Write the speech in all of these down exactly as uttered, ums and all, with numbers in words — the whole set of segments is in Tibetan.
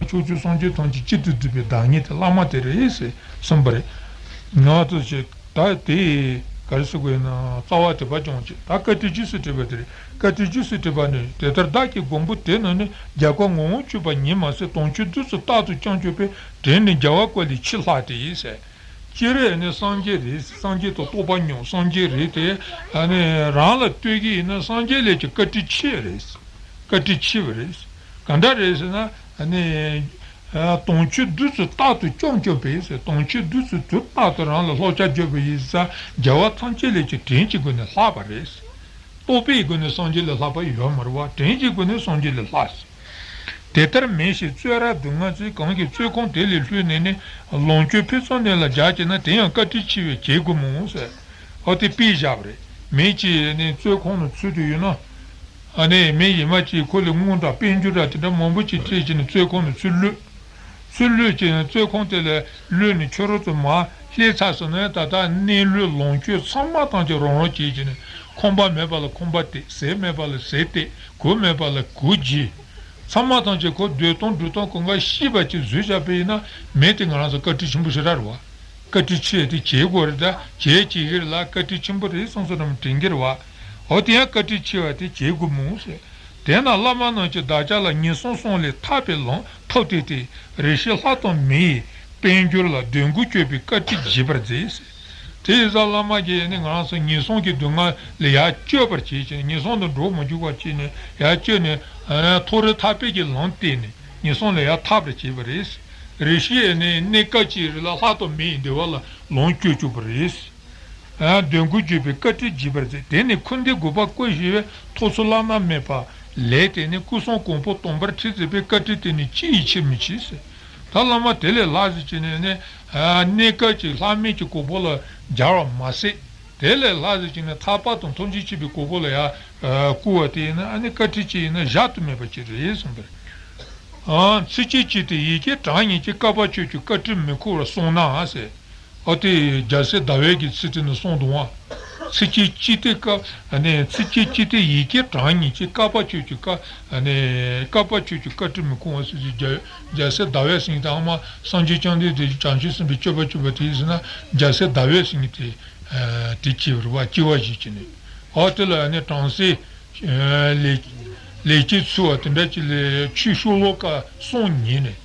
ཕྱོགས་བཅུའི་སངས་རྒྱས་ཐམས་ཅད་གཅིག་ཏུ་བསྡུས་པའི་བདག་ཉིད་དེ་བླ་མ་དེ་རེད་ཟེར་གསུངས་པ་རེད། ང་ཚོ་ཞིག་ད་དེ་ག་རེ་ཟེར་དགོས་ན་རྩ་བ་དད་པ་སྐྱོང་བྱེད་ད་བཀའ་དྲིན་ཆེ་ཟེར་བྲིས་པ་དེ་རེད། བཀའ་དྲིན་ཆེ་ཟེར་བྲིས་པ་ནི་དེ་ལྟར་བདག་གི་མགོན་པོ་དེ་རྣམས་ནི་རྒྱལ་བ་ངོ་བོ་ཆོད་པ་ཉིད་མ་ཟད་དུང་ཆོས་བདུད་རྩི་རྟག་ཏུ་བརྐྱང་གྱུར་པས་དྲིན་ནི་རྒྱལ་བ་ཀུན་ལས་ཆེས་ལྷག་སྟེ་ཟེར། སྤྱིར་ནི་སངས་རྒྱས་རེད། སངས་རྒྱས་དང་རྟོགས་པ་མྱོང་སངས་རྒྱས་རེད་དེ། ཨ་ནི་རང་ལ་ལྟོས་ཀྱི་ཡིན་ན་སངས་རྒྱས་ལས་ཀྱང་བཀའ་དྲིན་ཆེ་རེད། བཀའ་དྲིན་ཆེ་བ་རེད། ག་འདྲ་རེད་ཟེར་ན། ཨ་ནི་ཨ་དུང་ཆོས་བདུད་རྩི་རྟག་ཏུ་བརྐྱང་གྱུར་པས་ཟེར། དུང་ཆོས་བདུད་རྩི་དུས་རྟག་ཏུ་རང་ལ་ལྷོག་ཆ་བརྗོད་པ་ཡིན་ཙང་རྒྱལ་བ་ཐམས་ཅད་ལས་ཀྱང་དྲིན་གྱི་སྒོ་ནས་ལྷག་པ་རེད། རྟོགས་པའི་སྒོ་ནས་སངས་རྒྱས་ལས་ལྷག་པ་ཡོད་མ་རེད་བ། དྲིན་གྱི་སྒོ་ནས་སངས་རྒྱས་ལས་ལྷག་ཟེར། དེ་ལྟར་མིན་ཞེས་རྩོད་ར་སྡུག་བསྔལ་ཚིག་གང་གིས་རྩོད་ཁུངས་དེ་ལས་བསླུས་ནས་ནི་ལོངས་སྤྱོད་ཕུན་སུམ་ལྡན་ལ་སྦྱར་བྱས་ན་དེ་ཡང་བཀའ་དྲིན་ཆེ་བས་བྱེད་དགོས་མོད་ཟེར། ཨོ་དེ་དཔེ་བཞག་པ་རེད། མི་གཅིག་ནི་རྩོད་ཁུངས་ནང་ཚུད་དུ་ཡོད་ན། ཨ་ནི་མི་གཞན་མ་གཅིག་ཁོ་ལ་དངུལ་དང་དཔལ་འབྱོར་དང་དེ་འདྲ་མང་པོ་ཅིག་སྤྲད་བྱས་ནས་རྩོད་ཁུངས་ནང་ཚུད་བླུགས། ཚུར་བླུགས་བྱས་ནས་རྩོད་ཁུངས་དེ་ལ་བླུགས་ནས་ཁྱོད་རང་ཚོ་མར་སླེབས་ཚར་སོང་ན་ད་ལྟ་གནས་ལུས་ལོངས་སྤྱོད་ཚང་མ་ཐམས་ཅད་རང་རང་བྱས་བྱས་ནས་ཁང་པ་མེད་པ་ལ་ཁང་པ་བཏེག་ཟས་མེད་པ་ལ་ཟས་བཏེག་གོས་མེད་པ་ལ་གོས་བརྗེ། ཚང་མ་ཐམས་ཅད་ཁོ་སྡོད་སྟངས་འགྲོ་སྟངས་གང་ག་ཤེས་པ་ཅིག་བཟོས་བཞག་པ་ཡིན་ན་མི་དེ་ང་རང་ཚོ་བཀའ་དྲིན་ཆེན་པོ་ཞེ་དྲག་རེད་བ། བཀའ་དྲིན་ཆེ་དེ་བྱེད་དགོས་རེད་ད་བྱེད་བྱེད་ཀྱི་རེད་ལ་བཀའ་དྲིན་ཆེན་པོ་རེད་བསམ་བསམ་རང་དྲན་གྱི་རེད་བ། འོ་དེ་ཡང་བཀའ་དྲིན་ཆེ་བ་དེ་བྱེད་དགོས་མོད་ཟེར། དེས་ན་བླ་མ་རྣམས་ཀྱིས་བདག་ཅག་ལ་ཉེས་སྲུང་གསུམ་ལས་ཐར་པའི་ལམ་ཐོབ་སྟེ་སྟེ། རེ་ཞིག་ལྷ་དང་མི་ཡི་དཔལ་འབྱོར་ལ་དོན་ཀུན་སྤྱོད་པའི་བཀའ་དྲིན་བརྗེད་པར་མཛད། དེ་ཡི་ས་བླ་མ་གིས་ནི་ང་རང་ཚོ་ཉེས་སྲུང་གི་སྡུག་བསྔལ་ལས་ཡར་སྐྱོབ་པར་བྱེད་ཅིང་ཉེས་སྲུང་དུ་འགྲོ་མ་བཅུག་པར་བྱས་ནས་ཡར་སྐྱོབ་ནས་མཐོ་རིས་ཐར་པའི་གི་ལམ་བསྟན་ནས་ཉེས་སྲུང་ལས་ཡར་ཐར་པར་བྱེད་པ་རེད། རེ་ཞིག་ནི་གནས་སྐབས་ཅིག་རེ་ལ་ལྷ་དང་མི་ཡི་བདེ་བ་ལ་ལོངས་སྤྱོད་བཅུག་པ་རེད། དོན་ཀུན་སྤྱོད་པའི་བཀའ་དྲིན་བརྗེད་པར་མཛད། དེ་ནས་ཁུ་ལྡན་དགོན་པ་བརྐོས་ཞེས་པའི་ཐོག་ཚུར་བླ་ན་མེད་པ་ལས་དེ་ནི་སྐུ་གསུང་གོང་འཕེལ་དམ་པར་ཁྲིད་མཛད་པའི་བཀའ་དྲིན་དེ་ནི་ཅི་ཡིས་ཆེར་མི་ཆེ་ཟེར། ད་བླ་མ་དེ་ལས་ལྷག་ཟེར་བྱས་ནས་ནི་གནས་སྐབས་ཀྱི་ལྷ་མིན་གྱི་གོ་འཕང་ལ་སྦྱར་བ་མ་ཟད། དེ་ལས་ལྷག་ཟེར་བྱས་ནས་ཐར་པ་དང་ཐམས་ཅད་མཁྱེན་པའི་གོ་འཕང་ལ་ཡང་བཀུར་བ་དེ་ཡིན་ན་ཨ་ནི་བཀའ་དྲིན་ཅན་ཡིན་ན་གཞལ་དུ་མེད་པ་ཅིག་རེད་གསུངས་པ་རེད། ཚིགས་བཅད་གཅིག་སྟེ་ཡི་གེ་གྲངས་སྙེད་ཀྱི། བསྐལ་པ་ཆོས་ཀྱི་བཀའ་དྲིན་མི་ཁུག་པར་གསུངས་ནའང་ཟེར། ཨོ་དེ་རྒྱལ་སྲས་ཟླ་བས་ཀྱི་ཚིག་དེ་ནི་གསུངས་འདུག་བ། ཚིགས་བཅད་གཅིག་སྟེ་བཀའ་ཨ་ནི་ཚིགས་བཅད་གཅིག་སྟེ་ཡི་གེ་གྲངས་སྙེད་ཀྱི། བསྐལ་པ་ཆོས་ཀྱི་བཀའ་ཨ་ནི་བསྐལ་པ་ཆོས་ཀྱི་བཀའ་དྲིན་མི་ཁུག་པ་ཟེར་ཚུལ་རྒྱལ་རྒྱལ་སྲས་ཟླ་བས་ཟེར་མཁན་དེ་ཨ་མ་སངས་རྒྱས་བཅོམ་ལྡན་འདས་ཀྱི་བྱང་ཆུབ་སེམས་དཔའི་སྤྱོད་པ་སྤྱོད་པ་དེ་ཡིན་ཟེར་ན་རྒྱལ་སྲས་ཟླ་བས་ཟེར་མཁན་དེ་དེ་སྐྱེ་བ་རེད་བ། སྐྱེ་བ་བཞེས་ཀྱི་ནི། ཨོ་དེ་ལ་ཨ་ནི་གྲངས་གསེར། ལས་ལས་ཀྱི་ཚུལ་བ་དེ་འདྲ་ཅིག་ལས་ཆོས་ཤོ་ལོ་ཀ་གསུམ་ཉིད་ནས།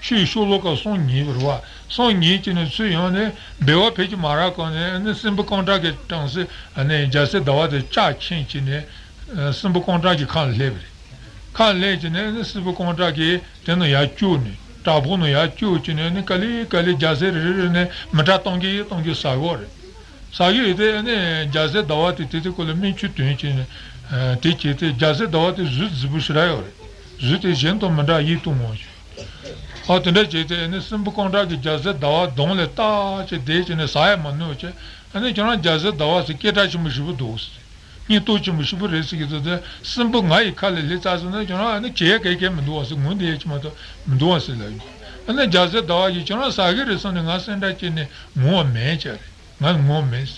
ཆོས་ཤོ་ལོ་ཀ་གསུམ་ཉིད་པར་བ། གསུམ་ཉིད་ཀྱི་ནས་ཚུལ་ཡང་ནས་འབེལ་བ་ཕལ་གྱི་མ་རག་གོང་ནས་ནི་སྲིན་པོ་རྐང་གྲགས་ཀྱི་གྲངས་གསེར་ནས་རྒྱལ་སྲས་ཟླ་བ་དེ་ལྕགས་ཁྱེར་གྱི་ནས་སྲིན་པོ་རྐང་གྲགས་ཀྱི་ཁ་ལ་སླེབས་པ་རེད། ཁ་ལ་སླེབས་ཀྱི་ནས་ནི་སྲིན་པོ་རྐང་གྲགས་ཀྱིས་དེ་ནས་ཡར་བསྐྱུར་ནས་བྲག་ཕུག་ནས་ཡར་བསྐྱུར་གྱི་ནས་ནི་ག་ལེ་ག་ལེ་རྒྱལ་སྲས་རེ་རེ་རེ་ནས་མི་ཏྲ་གཏོང་གི་གཏོང་གི་ཟ་གི་ཡོད་རེད། ཟ་གི་ཡོད་དེ་ནི་རྒྱལ་སྲས་ཟླ་བ་དེ་དེ་དེ་ཁོ་ལ་སྨན་ཆུ་བཏོན་བྱས་ནས་དེ་བྱས་ཏེ་རྒྱལ་སྲས་ཟླ་བ་དེ་གཟུགས་རྫིག་པོ་ཞེ་དྲག་ཡོད་རེད། གཟུགས་དེ་གཞན་དང་མི་འདྲ་ཡིད་དུ་འོང་ཞིང་། ཨ་དེ་འདྲ་བྱས་ཏེ་ནི་སྲིན་པོ་རྐང་གྲགས་ཀྱིས་རྒྱལ་སྲས་ཟླ་བ་གདོང་ལ་བལྟས་བྱས་བསྡད་བྱས་ནས་ཟ་ཡ་མ་ནུས་བྱས་ཨ་ནི་ཁྱོད་རང་རྒྱལ་སྲས་ཟླ་བ་ཟེར་སྐད་གྲགས་ཆེན་པོ་ཞེ་པོ་འདུག་ཟེར། སྙིང་སྟོབས་ཆེན་པོ་ཞེ་པོ་རེད་ཟེར་གྱི་འདུག་དེ་སྲིན་པོ་ང་ཡི་ཁ་ལ་སླེབས་ཚར་སོང་ན་ཁྱོད་རང་ཨ་ནི་བྱེད་ཡ་ག་གེ་མི་འདུག་བ་ཟེར། ངུ་བསྡད་ཡ་ཅིག་མ་གཏོགས་མི་འདུག་བ་ཟེར་ལབ་ཡོང་། ཨ་ནི་རྒྱལ་སྲས་ཟླ་བ་གིས་ཁྱོད་རང་ཟ་གི་རེད་བསམ་ནས་ང་སེམས་ཁྲལ་བྱས་ནས་ངུ་བ་མེད་ཅག་རེད། ང་ངོ་མེད།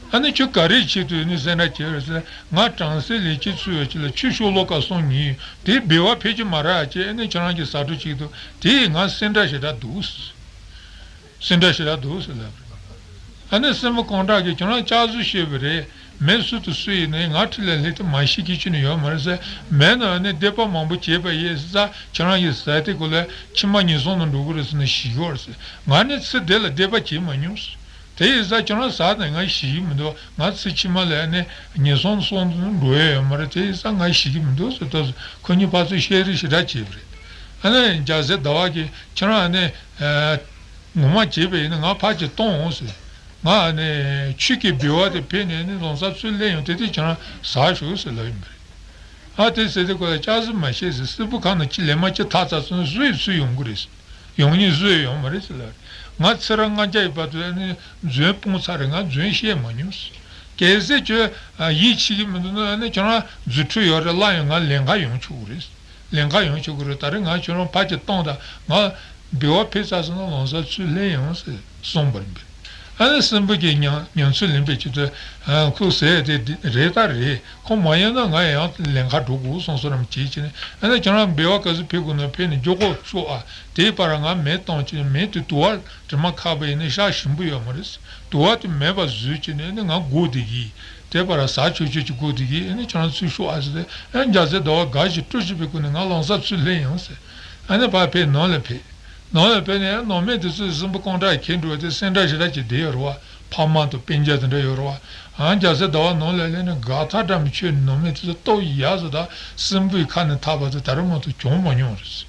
ཨ་ནི་ཁྱོད་ག་རེའི་ཆེད་དུ་ནི་སེམས་ཁྲལ་བྱེད་རེད་ཟེར། ང་གྲངས་གསེར་ལས་ཀྱི་ཚུལ་བའི་ཆེད་ལ་ཆོས་ཤོ་ལོ་ཀ་གསུམ་ཉིད་དེ་འབེལ་བ་ཕལ་གྱི་མ་རག་ཅེས་ཨ་ནི་ཁྱོད་རང་གིས་ཟ་འགྲོ་བྱེད་འདུག་དེས་ང་སེམས་ཁྲལ་ཞེ་དྲག་འདུག་སེམས་ཁྲལ་ཞེ་དྲག་འདུག་ཟེར་ལབ་རེད། ཨ་ནི་སྲིན་མོ་རྐང་གྲགས་ཀྱིས་ཁྱོད་རང་ལྕགས་གཟུགས་བཤད་པ་རེད། མི་སུ་དང་སུ་ཡིན་ནའི་ང་འཁྲིས་ལ་སླེབས་དུས་མ་ཤེས་མཁན་ཅིག་ནི་ཡོད་མ་རེད་ཟེར། མེད་ན་ཨ་ནི་སྡིག་པ་མང་པོ་བྱས་པ་ཡིན་ཟེར། ཁྱོད་རང་གིས་ཟ་དེ་ཁོ་ལ་ཕྱི་མ་ཉེས་སོང་དུ་འགྲོ་གི་རེད་ཟེར་ནས་ཞུ་གི་ཡོད་རེད་ཟེར། ང་ནི་ཚེ་འདི་ལ་སྡིག་པ་བྱས་མ་མྱོང་ཟེར། དེ་ཡིན་ཙང་ཁྱོད་རང་ཟ་ནས་ང་ཞེད་ཀྱི་མི་འདུག་ང་ཚེ་ཕྱི་མ་ལ་ནི་ཉེས་སོང་སོང་དུ་འགྲོ་ཡ་ཡོད་མ་རེད། དེ་ཡིན་ཙང་ང་ཞེད་ཀྱི་མི་འདུག་ཟེར། ད་ཁོ་གཉིས་ཕར་ཚུར་བཤད་རེས་ཞེ་དྲག་བྱས་པ་རེད། ཨ་ནི་རྒྱལ་སྲས་ཟླ་བ་གིས་ཁྱོད་རང་ནི་ངོ་མ་བྱས་པ་ཡིན་ན་ང་ཕར་ཅིག་གཏོང་འོང་ཟེར། ང་ནི་ཆོས་ཀྱི་འབུལ་བ་དེ་ཕུལ་ནས་ནི་ལམ་སང་ཚུར་སླེབས་ཡོང་། དེ་དུས་ཁྱོད་རང་ཟ་ཤོག་ཟེར་ལབ་ཡིན་པ་རེད། ཨ་དེ་ཟེར་དུས་ཁོ་ལ་སྐྱག་རྫུན་མ་བཤད་ཟེར། སྲིན་པོ་ཁ་ནང་ཅི་ལས་མ་ཅི་ཐག་ཚ་སོང་སུ་ཡིས་སུ་ཡོང་གི་རེད་ཟེར། ཡོང་ཉིན་སུ་ཡིས་ཡོང་མ་རེད་ཟེར་ལབ་རེད། ང་ཚེ་རབས་ལྔ་བརྒྱ་ཡི་བར་དུ་ཨ་ནི་རྫུན་སྤུངས་ཚར་རེད། ང་རྫུན་བཤད་མ་མྱོང་ཟེར། གལ་སྲིད་ཁྱོད་ཡིད་ཆེས་ཀྱི་མི་འདུག་ན་ཨ་ནི་ཁྱོད་རང་རྫུ་འཕྲུལ་ཡོད་རེད། སླར་ཡང་ང་ལེན་ག་ཡོང་ཆོག་གི་རེད་ཟེར། ལེན་ག་ཡོང་ཆོག་གི་རེད། ད་རེས་ང་ཁྱོད་རང་ཕར་ཅིག་གཏོང་དང་། ང་འབུལ་བ་ཕུལ་ཚར་སོང་ན་ལམ་སང་ཚུར་སླེབས་ཡོང་ཟེར་གསུངས་པ་རེད། ཨ་ནི་སྲིན་པོ་གི་ཉམས་ཉམས་ཚོད་ལེན་པའི་ཆེད་དུ། ཨ། ཁོ་ཟས་དེ་འདི་རེད་ད་རེད། ཁོ་མ་ཡོང་ན་ང་ཡང་ལེན་ག་འགྲོ་དགོས་བསམ་བསམ་རང་བྱེད་བྱས་ནས། ཨ་ནི་ཁྱེད་རང་འབུལ་བ་ག་ཚོད་ཕུལ་དགོས་ན་ཕུལ་ནས་མགྱོགས་པོ་ཤོག་ཨ། དེའི་བར་ང་མེ་བཏང་བྱས་ནས། མེ་དེ་དུ་བ་དྲི་མ་ཁ་བ་ཡིན་ན་ཤ་ཞིམ་པོ་ཡོད་མ་རེད། དུ་བ་དེ་མེད་པ་བཟོས་བྱས་ནས། ཨ་ནི་ང་སྒུག་བསྡད་ཀྱི། དེའི་བར་ཟ་ཆོག་ཆོག་ཅིག་སྒུག་བསྡད་ཀྱི། ཨ་ནི་ཁྱེད་རང་ཚུར་ཤོག་ཨ་ཟེར་ཏེ། ཨ་ནི་རྒྱལ་སྲས་ཟླ་བ་དགའ་ཞིང་སྤྲོ་ཞིང་བའི་སྒོ་ནས་ང་ལམ་སང་ཚུར་ལེན་ཡོང་ཟེར། ཨ་ནི་ཕར་ཕེབས། ནང་ལ་ཕེབས། ནང་ལ་ཕེབས་ནས་ནང་མི་དེ་ཚོས་སྲིན་པོ་རྐང་གྲགས་ཁྱེར་འགྲོ་བ་དེ་སེང་ཁྲ་ཞེ་དྲག་ཅིག་བསྡད་ཡོད་རེད་བ། ཕ་མ་དང་སྤུན་ཀྱག་དེ་འདྲ་ཡོད་རེད་བ། ཨ། རྒྱལ་སྲས་ཟླ་བ་ནང་ལ་སླེབས་ནས་དགའ་ཐག་འདྲ་མི་ཆོད། ནང་མི་དེ་ཚོ་སྟོབས་ཡག་ཟེར། ད་སྲིན་པོའི་ཁ་ནས་ཐར་པ་དེ་ད་རེས་མ་གཏོགས་བྱུང་མ་མྱོང་རེད།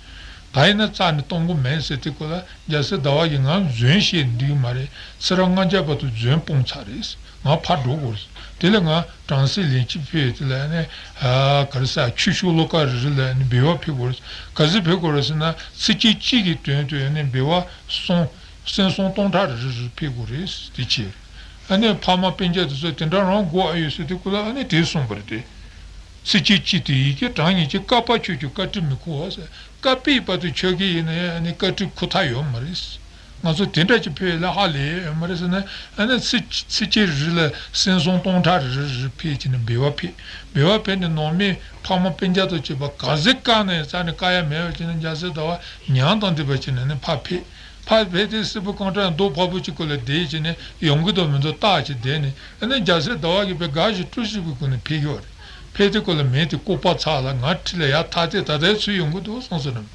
ད་ཡིན་ན་རྩ་ནས་གཏོང་གི་མེད་ཟེར། དེ་སྐོར་ལ་རྒྱལ་སྲས་ཟླ་བ་གིས། ང་རྫུན་བཤད་འགྲིག་གི་མ་རེད། ཚེ་རབས་ལྔ་བརྒྱ་བར་དུ་རྫུན་སྤུངས་ཚར་རེད། ང་ཕར་འགྲོ་དགོས་རེད། དེ་ལ་ང་བྲམ་ཟེ་ལན་གཅིག་ཕེབས། དེ་ལ་ནི། ཨ། ག་རེ་ཟེར། ཆུ་ཤོག་ལོ་ཀ་རེ་རེ་ལ་ནི་འབུལ་བ་ཕུལ་དགོས་རེད། ག་ཚོད་ཕུལ་དགོས་རེད་ཟེར་ན། ཚིགས་བཅད་གཅིག་གི་དོན་དུ་ནི་འབུལ་བ་སྲང་། སྲང་སྟོང་ཕྲག་རེ་རེ་རེ་ཕུལ་དགོས་རེད་དེ་བྱས། ཨ་ནི་ཕ་མ་སྤུན་ཀྱག་དེ་ཚོ་དེ་འདྲ་རང་དགོས་ཨ་ཡོད་ཟེར། དེ་སྐོར་ལ་ཨ་ནི་དེ་གསུངས་པ་རེད་དེ། ཚིགས་བཅད་གཅིག་དེ། ཡི་གེ་གྲངས་སྙེད་ཀྱི། བསྐལ་པ་ཆོས་ཀྱི་བཀའ་དྲིན་མི་ཁུག་པ་ཟེར། བསྐལ་པའི་བར་དུ་ཆོས་ཀྱི་ཡིན་ན་ཡང་ཨ་ནི་བཀའ་དྲིན་ཁུག་ཐབས་ཡོད་མ་རེད། ང་ཚོ་དེ་འདྲ་ཅིག་ཕུལ་ལ་ཧ་ལས་ཡོད་མ་རེད་ཟེར་ན། ཨ་ནི་ཚིགས་ཚིགས་བཅད་རེ་ལ་སྲང་སྟོང་ཕྲག་རེ་རེ་རེ་ཕུལ་བྱས་ནས་འབུལ་བ་ཕུལ། འབུལ་བ་ཕུལ་ནས་ནང་མི་ཕ་མ་སྤུན་ཀྱག་དང་བཅས་པ་ག་ཚོད་བཀའ་ན་ཡང་རྩ་ནས་བཀག་ཡ་མེད་པ་བྱས་ནས། རྒྱལ་སྲས་ཟླ་བ་ཉམས་དང་ལྡན་པ་བྱས་ནས་ནི་ཕར་ཕེབས། ཕར་ཕེབས་ཏེ་སྲིན་པོ་རྐང་གྲགས་རྡོ་ཕ་བུ་གཅིག་སྐོར་ལ་བསྡད་བྱས་ནས། ཡོང་གི་འདུག་མི་འདུག་བལྟས་བྱས་བསྡད་ནས། ཨ་ནི་རྒྱལ་སྲས་ཟླ་བ་གིས་དཔེ་དགའ་ཞིང་སྤྲོ་ཞིང་གི་སྒོ་ནས་ཕེབས་ཀྱི་ཡོད་རེད། ཕེབས་དུས་སྐབས་ལ་མེ་དེ་བཀོག་པ་ཚར་ལ། ང་ཁྲིད་ལ་ཡར་ཐག་ཚད་ད་ལྟའི་ཚུར་ཡོང་གི་འདུག་བསམ་སོང་ནམ།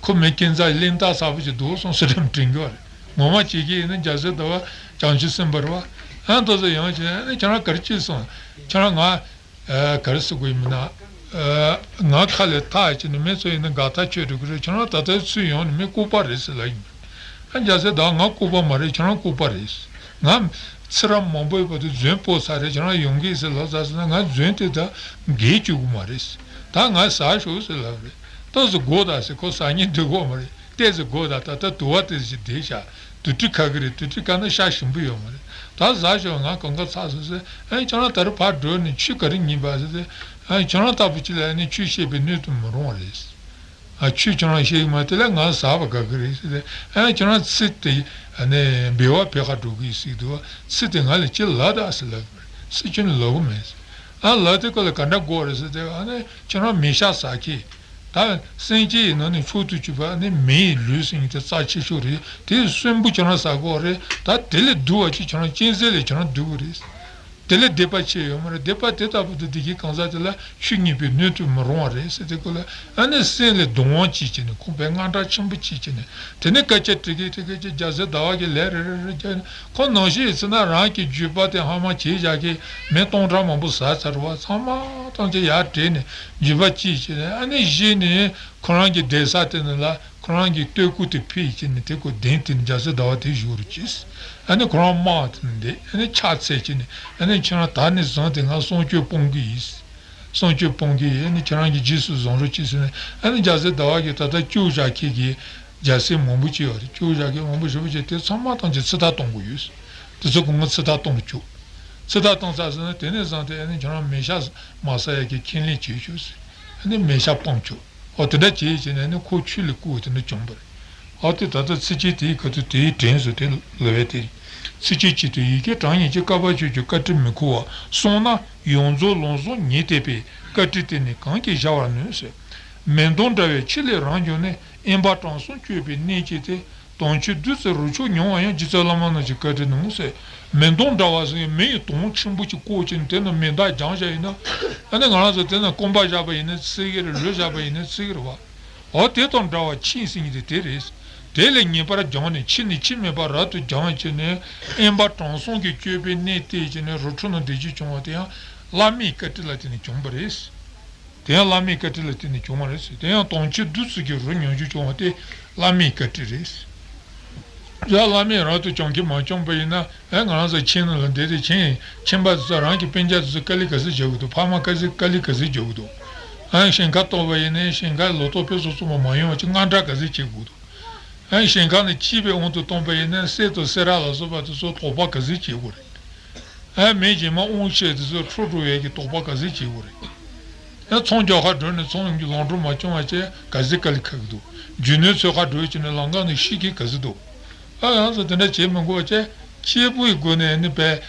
ཁོ་མི་ཁྱིམ་ཚང་གླེན་རྟགས་གསལ་པོ་ཅིག་འདུག་བསམ་སོང་ནམ་དྲན་གྱི་ཡོད་རེད། ངོ་མ་བྱེད་ཀྱི་ཡིན་ན་རྒྱལ་སྲས་ཟླ་བ་བྱང་ཆུབ་སེམས་དཔའ་རེད་བ། ཨ། ད་ཚོ་ཡོང་བྱས་ནས། ཨ་ནི་ཁྱེད་རང་ག་རེ་བྱས་སོང་། ཁྱེད་རང་ང་། ཨ། ག་རེ་ཟེར་དགོས་ཡིན་མིན་ན། ཨ། ང་ཁ་ལས་ཐག་བཅད་ནས་མི་ཚོ་ཡིན་ན་དགའ་ཐག་ཆོད་འགྲོ་གི་རེད། ཁྱེད་རང་ད་ལྟའི་ཚུར་ཡོང་ནས་མི་ལྐུགས་པ་རེད་ཟེར་ལབ་ཡིན། ཨ། རྒྱལ་སྲས་ཟླ་བ། ང་ལྐུགས་པ་མ་རེད། ཁྱེད་རང་ལྐུགས་པ་རེད། ང་ཚེ་རབས་མང་པོའི་བར་དུ་རྫུན་སྤུངས་ཚར་རེད། ཁྱེད་རང་ཡོང་གི་ཟེར་ལབ་ཚར་སོང་ན། ང་རྫུན་དེ་ད་འགེལ་བཅུག་གི་མ་རེད། ད་ང་ཟ་ཤོག་ཟེར་ལབ་རེད། ད་ཚོ་སྒུག་ད་ཟེར། ཁོ་ཟ་སྙིང་འདོད་གི་མ་རེད། ཏོག་ཙམ་སྒུག་ད། ད་ལྟ་དུ་བ་ཏོག་ཙམ་ཅིག་བསྡད་ཤག་དུ་ཏྲི་ཁ་གི་རེད། དུ་ཏྲི་ཁ་ན་ཤ་ཞིམ་པོ་ཡོད་མ་རེད། ད་ཟ་ཤོག་ང་གོམ་ཁ་ཚ་སོང་ཟེར། ཨ་ནི་ཁྱེད་རང་ད་རུང་ཕར་འགྲོ་ནས་ཆུ་ག་རེ་ཉོས་པ་ཟེར་ཏེ། ཨ་ནི་ཁྱེད་རང་ལྟ་བུ་ཅིག་ལ་ཨ་ནི་ཆུ་བཤད་པའི་སྣོད་དུ་མི་རུང་བ་རེད། ཨ། ཆུ་ཁྱེད་རང་བཤད་ཀྱི་མ། དེ་ལ་ང་ཟ་བ་དགའ་གི་རེད་ཟེར་ཏེ། ཨ་ནི་ཁྱེད་རང་ཚིག་དེ། ཨ་ནི་འབུལ་བ་ཕུལ་ག་འགྲོ་གི་ཟེར་འདུག་བ། ཚིག་དེ་ང་ལ་ཅི་ལབ་ད་ཟེར་ལབ་གི་རེད། ཚིག་ཁྱོན་ནས་ལབ་གི་མེད་ཟེར། ཨ། ལབ་དུས་སྐབས་ལ་ག་འདྲ་དགོས་རེད་ཟེར་ཏེ། ཨ་ནི་ཁྱེད་རང་མེ་ཤ་ཟ་མཁན། ད་སེམས་ཅན་ཡི་ནང་ནས་མཆོག་ཏུ་གྱུར་པ་ནི་མེ་ཡི་ལུས་ཟེར་མཁན་དེ་རྩ་ཆེ་ཤོས་རེད། དེ་གསོན་པོ་ཁྱེད་རང་ཟ་དགོས་རེད། ད་དེ་ལས་སྡུག་པ་ཅིག་ཁྱེད་རང་གཅན་གཟན་ལས་ཁྱེད་རང་སྡུག་གི་རེད། དེ་ལས་སྡིག་པ་ཆེ་ཡོད་མ་རེད། སྡིག་པ་དེ་ལྟ་བུ་དེ་སྡིག་གི་གང་ཟག་དེ་ལ་ཆུ་གཉིས་པའི་སྣོད་དུ་མི་རུང་བ་རེད་ཟེར་དུས་སྐབས་ལ། ཨ་ནི་སེམས་ལ་གདུང་བ་སྐྱེས་བྱས་ནས། ཁོང་དཔེ་དངངས་སྐྲག་ཆེན་པོ་སྐྱེས་བྱས་ནས། དེ་ནས་སྐད་ཆ་དྲི་གིན་དྲི་གིན་ཅིག་རྒྱལ་སྲས་ཟླ་བ་གིས་ལན་རེ་རེ་རེ་རྒྱག་ནས། ཁོ་ནང་བཞིན་ཡིན་ཟེར་ན། རང་གི་རྒྱུད་པ་དེ་ཧ་མ་བྱས་བཞག་གི་མི་སྟོང་ཕྲག་མང་པོ་ཟ་ཚར་བ། ཚང་མ་ཐམས་ཅད་ཡར་བྲེགས་ནས་རྒྱུད་པ་གཅིག་བྱས་ནས། ཨ་ནི་གཞི་ནས་ཁོ་རང་གི་གདན་ས་དེ་ནས་ལ། ཁོ་རང་གི་སྟོད་སྐུ་དེ་ཕུད་བྱས་ནས། དེ་ཁོ་གདན་དེ་ནས་རྒྱལ་སྲས་ཟླ་བ་དེ་བཞུགས་རོགས་གྱིས། ཨ་ནི་ཁོ་རང་དམག་དེ་ནས་འདི། ཨ་ནི་ཕྱག་འཚལ་བྱས་ནས། ཨ་ནི་ཁྱེད་རང་ད་ནས་བཟུང་སྟེ་ང་གསང་སྤྱོད་སྤོང་གི་ཡིན། གསང་སྤྱོད་སྤོང་གི་ཡིན། ཨ་ནི་ཁྱེད་རང་གི་རྗེས་སུ་བཟུང་རོགས་གྱིས་ཟེར་ནས། ཨ་ནི་རྒྱལ་སྲས་ཟླ་བ་གིས་ད་ལྟ་སྐྱོབ་བཞག་མཁན་གྱི་རྒྱལ་སྲས་མང་པོ་ཅིག་ཡོད་རེད། སྐྱོབ་བཞག་མཁན་མང་པོ་ཞེ་པོ་ཅིག་དེ་ཚང་མ་ཐམས་ཅད་ཚིག་ཐག་གཏོང་གི་ཡོད། དེ་ཚོ་གང་ག་ཚིག་ཐག་གཏོང་བཅུག་ཚིག་ཐག་གཏོང་ཚར་ཟིན་ན། དེ་ནས་བཟུང་སྟེ་ཨ་ནི་ཁྱེད་རང་མེ་ཤ་མ་ཟ་ཡ་གི་ཁས་ལེན་བྱེད་ཆོག་ཟེར། ཨ་ནི་མེ་ཤ་སྤང་བཅུག་ཨོ། དེ་འདྲ་བྱས་བྱས་ནས་ནི་ཁོ་ཆུ་ལས་བསྐོལ་བ་དེ་འདྲ་བྱུང་བ་རེད། ཨོ། དེ་ད་ལྟ་ཚིགས་བཅད་དེའི་ཁ་ཐུག་དེའི་དྲན་ཟེར་དེ་ལབ་པ་དེ་རེད། ཚིགས་བཅད་གཅིག་ཏུ། ཡི་གེ་གྲངས་སྙེད་ཀྱི། བསྐལ་པ་ཆོས་ཀྱི་བཀའ་དྲིན་མི་ཁུག་པ། གསུངས་ན་ཡོངས་རྫོགས་ལམ་བཟང་ཉིད་བསྟན་པའི། བཀའ་དྲིན་དེ་ནི་གང་གིས་བྱ་བར་ནུས་ཟེར། མེ་མདོངས་འདྲ་བའི་ཆུ་ལས་རང་བྱུང་ནས། དབེན་པ་དྲང་སྲོང་སྤྱོད་པའི་གནས་སྐྱེས་ཏེ། དྭངས་ཆུ་བདུད་རྩི་རོ་མཆོག་མྱོང་བ་ཡང་། རྗེ་བཙུན་བླ་མ་རྣམས་ཀྱི་བཀའ་དྲིན་ནོ་ཟེར། མེ་མདོངས་འདྲ་བ་ཟེར་ཡང་མེ་ཡི་དྭངས་ཆེན་པོ་ཅིག་བཀོག་བྱས་ནས་དེ་ནང་མེ་མདག་སྦྱངས་བཞག་ཡིན་ན། ཨ་ནི་ང་རང་ཚོ་དེ་ནང་རྐང་པ་བཞག་པ་ཡིན་ན་ཚིག་གི་རེད། ལུས་བཞག་པ་ཡིན་ན་ཚིག་གི་རེད་བ། འོ། དེ་དང་འདྲ་བ་ཆུ་ཟེར་མཁན་དེ་དེ་རེད། དེ་ལས་ངེས་པར་སྦྱངས་ནས། ཆུ་ནས་ཆུ་མེད་པ་རབ་ཏུ་སྦྱངས་བྱས་ནས། དབེན་པ་དྲང་སྲོང་གི་སྤྱོད་པའི་གནས་བསྟེན་བྱས་ནས་རི་ཁྲོད་ནང་བསྡད་རྒྱུ་བྱུང་བ་དེ་ཡང་བླ་མའི་བཀའ་དྲིན་ལ་བརྟེན་ནས་བྱུང་བ་རེད། དེ་ཡང་བླ་མའི་བཀའ་དྲིན་ལ་བརྟེན་ནས་བྱུང་བ་རེད་ཟེར། དེ་ཡང་དྭངས་ཆུ་བདུད་རྩི་གི་རོ་མྱོང་རྒྱུ་བྱུང་བ་དེ་བླ་མའི་བཀའ་དྲིན་རེད་ཟེར། ཡང་བླ་མས་རབ་ཏུ་བྱུང་གིན་མ་བྱུང་བ་ཡིན་ན། ཨེ། ང་རང་ཚོ་ཁྱིམ་ནང་ལ་བསྡད་དེ་ཁྱིམ་ཁྱིམ་པ་ཚོ་རང་གི་སྤུན་ཀྱག་ཚོ་དཀའ་ལས་ག་ཚོད་རྒྱག་གི་འདུག་ཕ་མ་དཀའ་ལས་ག་ཚོད་རྒྱག་གི་འདུག་ཨེ། ཞིང་ཁ་གཏོར་བ་ཡིན་ན་ཞིང་ཁ་ལོ་ཏོག་དཔེ་སོ་སོ་མ་མ་ཡོང་བ་ཅིག་དངངས་སྐྲག་ག་ཚོད་བྱེད་དགོས་འདུག་ཨེ། ཞིང་ཁ་ནས་སྐྱིད་པའི་དབང་དུ་གཏོང་པ་ཡིན་ན་གསེར་དང་སེ་ར་ལ་སོགས་པ་དེ་ཚོ་དོགས་པ་ག་ཚོད་བྱེད་དགོས་རེད། ཨ། མི་རྗེས་མ་དབང་ཆེ་དེ་ཚོ་འཕྲོག་འགྲོ་ཡས་ཀྱི་དོགས་པ་ག་ཚོད་བྱེད་དགོས་རེད། ཨ། ཚོང་རྒྱག་གར་འགྲོ་ནས་ཚོང་ལམ་འགྲོ་མ་བྱུང་བ་བྱས་ག་ཚོད་དཀའ་ལས་ཁག་གི་འདུག་རྒྱུ་ནོར་འཚོལ་གར་འགྲོ་བྱས་ནས་ལམ་ཁ་ནས་ཤི་མཁན་ག་ཚོད་འདུག་ཨ། ང་ཚོ་དེ་འདྲ་བྱེད་མི་དགོས་པ་བྱས། གཅེར་བུའི་སྒོ་ནས་ནི་བས།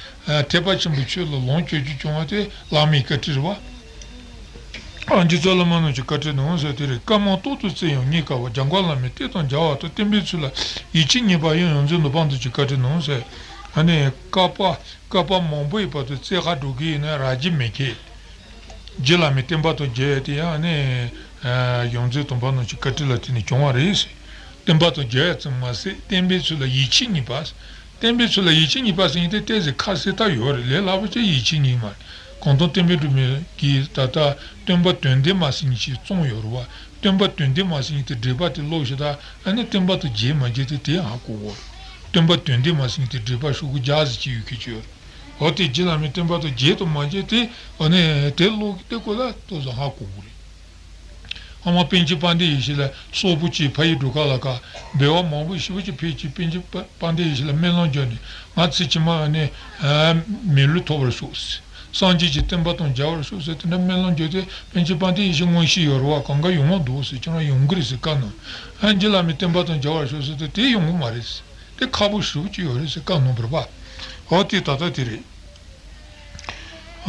ཐེག་པ་ཆེན་པོའི་ཆོས་ལ་ལོངས་སྤྱོད་རྒྱུ་བྱུང་བ་དེ་བླ་མའི་བཀའ་དྲིན་རེད་བ། ཨ། རྗེ་བཙུན་བླ་མ་རྣམས་ཀྱི་བཀའ་དྲིན་ནོ་ཟེར་དེ་རེད། བཀའ་མང་ཏོག་ཏོ་བསྩལ་ཡང་རྙེད་དཀའ་བ། འཇམ་མགོན་བླ་མའི་གཏེར་དང་མཇལ་བ་དང་། བསྟན་པའི་ཚུལ་ལ་ཡིད་ཆེས་རྙེད་པ་ཡང་། ཡོངས་འཛིན་ནོར་བུ་རྣམས་ཀྱི་བཀའ་དྲིན་ནོ་ཟེར། ཨ་ནི་བསྐལ་པ་བསྐལ་པ་མང་པོའི་བར་དུ་བཙལ་ག་འགྲོ་གི་ཡིན་ན་རག་གི་མེད་མཁན། རྗེ་བླ་མའི་བསྟན་པ་དང་མཇལ་ཡ་དེ་ཡང་ནི། ཡོངས་འཛིན་དམ་པ་རྣམས་ཀྱི་བཀའ་དྲིན་ལ་བརྟེན་ནས་བྱུང་བ་རེད། བསྟན་པ་དང་མཇལ་ཡ་ཙམ་མ་ཟད། བསྟན་པའི་ཚུལ་ལ་ཡིད་ཆེས་རྙེད་པ། བསྟན་པའི་ཚུལ་ལ་ཡིད་ཆེས་རྙེད་པ་ཟེར་མཁན་དེ་ཏོག་ཙམ་ཁ་གསལ་ལྟར་ཡོད་རེད། ལས་སླ་པོ་ཅིག་ཡིད་ཆེས་རྙེད་མ་རེད། གང་ལྟར་བསྟན་པའི་སྒྲོན་མེ་གིས་ད་ལྟ་སྟོན་པ་དོན་ལྡན་མ་ཟེར་མཁན་ཞིག་བརྩམས་ཡོད་རེད་བ། སྟོན་པ་དོན་ལྡན་མ་ཟེར་མཁན་དེ་འགྲེལ་པ་དེ་ཀློག་ཤེས་ད། ཨ་ནི་བསྟན་པ་དང་མཇལ་མ་མཇལ་དེ་དེ་ཧ་གོ་གོ་རེད། སྟོན་པ་དོན་ལྡན་མ་ཟེར་མཁན་དེ་འགྲེལ་པ་ཤོག་གུ་བརྒྱ་ཟེར་གཅིག་ཡོད་མཁན་ཅིག་ཡོད་རེད། འོ་དེ་རྗེ་བླ་མའི་བསྟན་པ་དང་མཇལ་དང་མ་མཇལ་དེ། འོ་ནས་དེ་ཀློག་དེ་ཀོ་ལ་ཏོག་ཙམ་ཧ་གོ་གི་རེད། སྔོན་མ་པཎ་ཆེན་དཔལ་ལྡན་ཡེ་ཤེས་ལགས་སོག་པོ་གཅིག་ཕ་ཡུལ་འགྲོ་ཁ་ལ་ཁ་འབུལ་བ་མང་པོ་ཞེ་པོ་ཅིག་ཕུལ་རྗེས། པཎ་ཆེན་དཔལ་ལྡན་ཡེ་ཤེས་ལགས་སྨོན་ལམ་བརྒྱབ་ནས། ང་ཚེ་ཕྱི་མ་ནི་མི་ལུས་ཐོབ་པར་ཤོག། སངས་རྒྱས་ཀྱི་བསྟན་པ་དང་མཇལ་བར་ཤོག་ཟེར་དེ་འདྲ་སྨོན་ལམ་བརྒྱབ་སྟེ། པཎ་ཆེན་དཔལ་ལྡན་ཡེ་ཤེས་མངོན་ཤེས་ཡོད་རེད་བ། གང་ག་ཡོང་བ་འདུག་ཟེར། ཁྱེད་རང་ཡོང་གི་རེད་ཟེར་བཀའ་གནང་། ཨ། རྗེ་བླ་མའི་བསྟན་པ་དང་མཇལ་བར་ཤོག་ཟེར་དུས་དེ་ཡོང་གི་མ་རེད། དེ་ཁག་པོ་ཞེ་པོ་ཅིག་ཡོད་རེད་ཟེར་བཀའ་གནང་བ་རེད་པ། འོ་དེ་ད་ལྟ་དེ་རེད།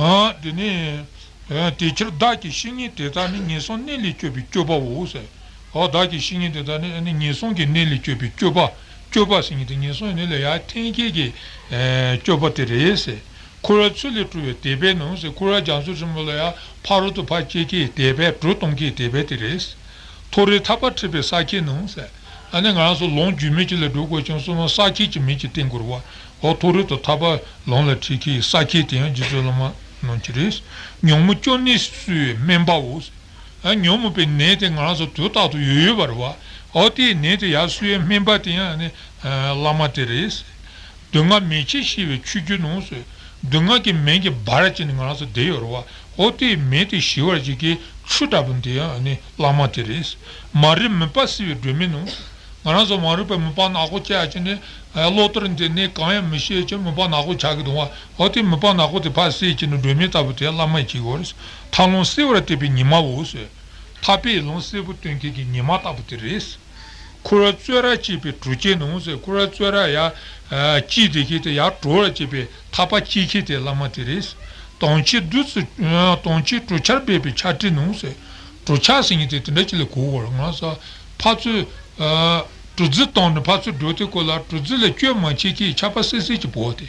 ཨ། དེ་ནས། ཨ། དེ་ཕྱིར་བདག་གི་བཤེས་གཉེན་དེ་དག་ནི། ངན་སོང་གནས་ལས་སྐྱོབ་པའི་སྤྱོད་པའོ་ཟེར། འོ་བདག་གི་བཤེས་གཉེན་དེ་དག་ནི་ཨ་ནི་ངན་སོང་གི་གནས་ལས་སྐྱོབ་པའི་སྤྱོད་པ། སྤྱོད་པ་ཟེར་མཁན་དེ་ངན་སོང་གི་གནས་ལས་ཡར་འཐེན་མཁན་གྱི། ཨ། སྤྱོད་པ་དེ་རེད་ཟེར། འཁོར་བའི་ཚུལ་ལས་གྲོལ་བའི་དད་པས་ནི་ཟེར། འཁོར་བའི་རྒྱ་མཚོ་ཆེན་པོ་ལ་ཡར་ཕ་རོལ་ཏུ་ཕར་སྐྱེལ་མཁན་གྱི་དད་པས། གྲོལ་གཏོང་མཁན་གྱི་དད་པས་དེ་རེད། མཐོ་རིས་ཐར་པ་ཁྲིད་པའི་ས་ཁྱད་ནི་ཟེར། ཨ་ནི་ང་རང་ཚོ་ལམ་རྒྱུས་མེད་ཅིག་ལ་འགྲོ་དགོས་ཀྱང་སོང་ན་ས་ཁྱད་ཀྱི་མིང་ཅིག་བསྟན་དགོས་རེད་བ། འོ་མཐོ་རིས་དང་ཐར་པ་ལམ་ལ་ཁྲིད་མཁན་ས་ཁྱད་དེ་ཡང་རྗེ་བཙུན་བླ་མ་རྣམས་ཀྱི་རེད། ཉོན་མོངས་སྐྱོན་ནད་གསོ་བའི་སྨན་པའོ། ཨ། ཉོན་མོངས་པའི་ནད་དེ་ང་རང་ཚོ་དུས་རྟག་ཏུ་ཡོད་ཡོད་པ་རེད་བ། འོ་དེའི་ནད་དེ་ཡར་གསོ་བའི་སྨན་པ་དེ་ཡང་ནི། ཨ། བླ་མ་དེ་རེད། སྡུག་བསྔལ་མེ་ལྕེ་ཞི་བའི་ཆུ་རྒྱུན་ནི་ཟེར། སྡུག་བསྔལ་གྱི་མེ་གིས་འབར་བྱས་ནས་ང་རང་ཚོ་བསྡད་ཡོད་རེད་བ། འོ་དེའི་མེ་དེ་ཞི་བར་བྱེད་མཁན་ཆུ་འདྲ་པོ་དེ་ཡང་ནི་བླ་མ་དེ་རེད། མ་རིག་མུན་པ་སེལ་བའི་སྒྲོན་མེ་ནི། ང་རང་ཚོ་མ་རིག་པའི་མུན་པ་ནག་པོ་བཅད་བྱས་ནས། ཨ། བློ་ལྟར་འདི་ནི་གང་ཡང་མི་ཤེས་ཀྱང་མུན་པ་ནག་པོ་ཆགས་ཀྱི་འདུག་བ། འོ་དེ་མུན་པ་ནག་པོ་དེ་ཕར་སེལ་བྱས་ནས་སྒྲོན་མེ་ལྟ་བུ་དེ་བླ་མས་བྱེད་དགོས་རེད། ཐར་ལམ་གསལ་བར་བསྟན་པའི་ཉི་མའོ་ཟེར། ཐར་པའི་ལམ་གསལ་པོ་སྟོན་མཁན་གྱི་ཉི་མ་ལྟ་བུ་དེ་རེད། འཁོར་བ་བཙོན་རར་བཅད་པའི་གྲོ་ཁྱེར་ནི་ཟེར། འཁོར་བ་བཙོན་རར་ཡར། ཨ། བཅད་བསྡད་མཁན་དེ་ཡར་གྲོལ་བར་བྱེད་པའི་ཐར་པ་སྐྱེལ་མཁན་དེ་བླ་མ་དེ་རེད། དམ་ཆོས་བདུད་རྩི། ཨ། དམ་ཆོས་གྲོ་ཆར་འབེབས་པའི་ཆར་སྤྲིན་ནི་ཟེར། གྲོ་ཆར་ཟེར་མཁན་དེ་དེ་འདྲ་ཅིག་ལ་གོ་དགོས་རེད། ང་ཚོ་ཕར་ཚུར། ཨ། གྲུ་རྫི་བཏང་ནས་ཕར་ཚུར་འགྲོ་དུས་སྐོར་ལ་གྲུ་རྫི་ལ་སྐྱོན་མ་བྱེད་མཁན་ཆར་པ་སིལ་སིལ་ཅིག་བབས་ཏེ།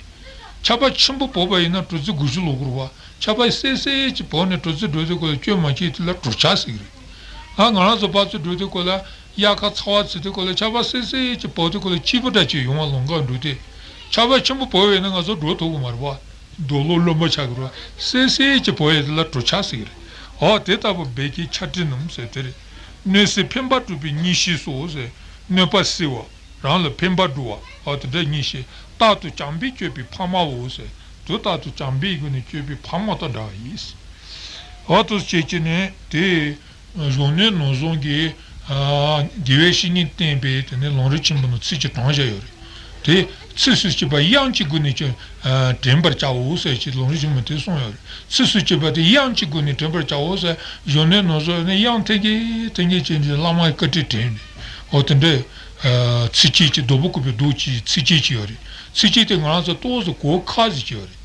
ཆར་པ་ཆེན་པོ་བབས་པ་ཡིན་ན་གྲུ་རྫི་འགུལ་ཤུགས་ལོག་གི་རེད་བ། ཆར་པ་སིལ་སིལ་ཅིག་བབས་ནས་གྲུ་རྫི་འགྲོ་དུས་སྐོར་ལ་སྐྱོན་མ་བྱེད་དེ་ལ་གྲུ་ཆར་ཟེར་གི་རེད། ཨ། ང་རང་ཚོ་ཕར་ཚུར་འགྲོ་དུས་སྐོར་ལ་དབྱར་ཁ་ཚ་བ་ཚ་དུས་སྐོར་ལ་ཆར་པ་སིལ་སིལ་ཅིག་བབས་དུས་སྐོར་ལ་སྐྱིད་པོ་འདྲ་ཅིག་ཡོང་བ། ལམ་ཁ་འགྲོ་དུས། ཆར་པ་ཆེན་པོ་བབས་པས་ན་ང་ཚོ་འགྲོ་ཐུབ་ཀྱི་མ་རེད་བ། རྡོ་སློག་རློན་པ་ཆགས་ཀྱི་རེད་བ། སིལ་སིལ་ཅིག་བབས་ཡས་དེ་ལ་གྲུ་ཆར་ཟེར་གི་རེད། འོ་དེ་ལྟ་བུ་འབད་ཀྱི་ཆར་སྤྲིན་ནམ་ཟེར་དེ་རེད། གནོད་འཚེ་འཕེན་པ་གྲུབ་པའི་གཉེན་བཤེས་སོ་ཟེར། གནོད་པ་སེལ་བ། རང་ལ་ཕན་པ་སྒྲུབ་པ། འོ་དེ་འདྲ་གཉེན་བཤེས། རྟག་ཏུ་བྱམས་པས་སྤྱོད་པའི་ཕ་མའོ་ཟེར། དུས་རྟག་ཏུ་བྱམས་པའི་སྒོ་ནས་སྤྱོད་པའི་ཕ་མ་དང་འདྲ་བ་ཡིན། འོ་དེ་བྱས་ཀྱི་ནས་དེ། གཞོན་ནུ་ནོར་བཟང་གིས། ཨ། དགེ་བའི་བཤེས་གཉེན་བསྟེན་པའི་དེ་ནས་ལམ་རིམ་ཆེན་མོ་ནང་ཚིགས་བཅད་དྲངས་བཞག་ཡོད་རེད། དེ་ཚིགས་སུ་བཅད་པ་དབྱངས་ཀྱི་སྒོ་ནས་ཀྱང་། ཨ། དྲན་པར་བྱའོ་ཟེར་གྱི་ལམ་རིམ་ཆེན་མོ་དེ་གསུངས་ཡོད་རེད། ཚིགས་སུ་བཅད་པ་དེ་དབྱངས་ཀྱི་སྒོ་ནས་དྲན་པར་བྱའོ་ཟེར། གཞོན་ནུ་ནོར་བཟང་ནི་དབྱངས་འཐེན་གྱིན་འཐེན་གྱིན་བྱས་ནས་བླ་མའི་བཀའ་དྲིན་དྲན་ནས། འོ་དེ་འདྲའི། ཨ། ཚིགས་བཅད་ཅིག་རྡོ་པོ་བརྐོས་པའི་རྡོ་ཅིག་ཚིགས་བཅད་ཅིག་ཡོད་རེད། ཚིགས་བཅད་དེ་ང་རང་ཚོ་ཏོག་ཙམ་གོ་ཁག་ཅིག་ཡོད་རེད།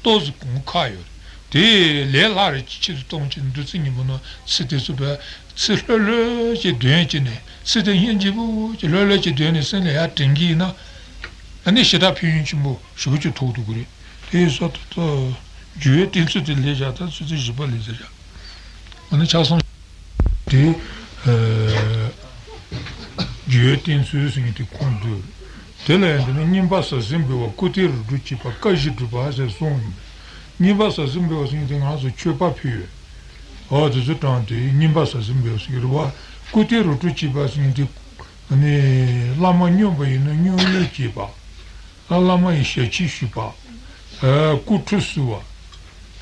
ཏོག་ཙམ་གོ་ཁག་ཡོད་རེད། དེ་ལས་སླ་རེད། ཆེད་དུ་གཏོང་ཆེད་བདུད་རྩི་སྙིང་པོ་ནང་ཚིག་དེ་ཚོ་བས་ཚིག་ལྷོད་ལྷོད་ཅིག་འདོན་བྱས་ནས། ཚིག་དེ་སྙིང་རྗེ་པོ་ཅིག་ལྷོད་ལྷོད་ཅིག་འདོན་ནས་སེམས་ལ་ཡར་དྲན་གྱི་ཡིན་ན། ཨ་ནི་ཞེ་དྲག་ཕན་ཡོན་ཆེན་པོ་ཞེ་པོ་ཅིག་ཐོགས་ཐུབ་ཀྱི་རེད། དེ་ཡིན་ཙང་ད་ལྟ་འཇུག་པའི་གཏེར་མཛོད་དེ་ལས་བཞག་ད་ཚིག་བཅད་བཞི་པ་ལས་ཟེར་བཞག་ཨ་ནི་ཆ་ཚང་། དེ། ཨ། འཇུག་པའི་གཏེར་མཛོད་ཟེར་མཁན་དེ་ཁོངས་འདུས། དེ་ལ་ཡང་དེ་ནི་བསྙེན་པ་ཟང་ཟིང་འབུལ་བ། སྐུ་རྟེན་རིགས་དྲུག་བྱེད་པ། བཀའ་བཞིན་སྒྲུབ་པ་ཟེར་གསུངས་ཡོད། བསྙེན་པ་ཟང་ཟིང་འབུལ་བ་ཟེར་མཁན་དེ་ང་ཚོ་མཆོད་པ་ཕུལ་ཡས། འོ་དེ་ཚོ་དྲངས་ཏེ་བསྙེན་པ་ཟང་ཟིང་འབུལ་བ་ཟེར་གྱི་རེད་བ། སྐུ་རྟེན་རིགས་དྲུག་བྱེད་པ་ཟེར་མཁན་དེ། ཨ་ནི་བླ་མ་སྨྱོན་པ་ཡིན་ན་སྨྱོན་གཡོག་བྱེད་པ། ཨ། བླ་མ་ཡི་ཞལ་ཆད་ཞུས་པ། ཨ། སྐུ་ཁྲུས་གསོལ་བ།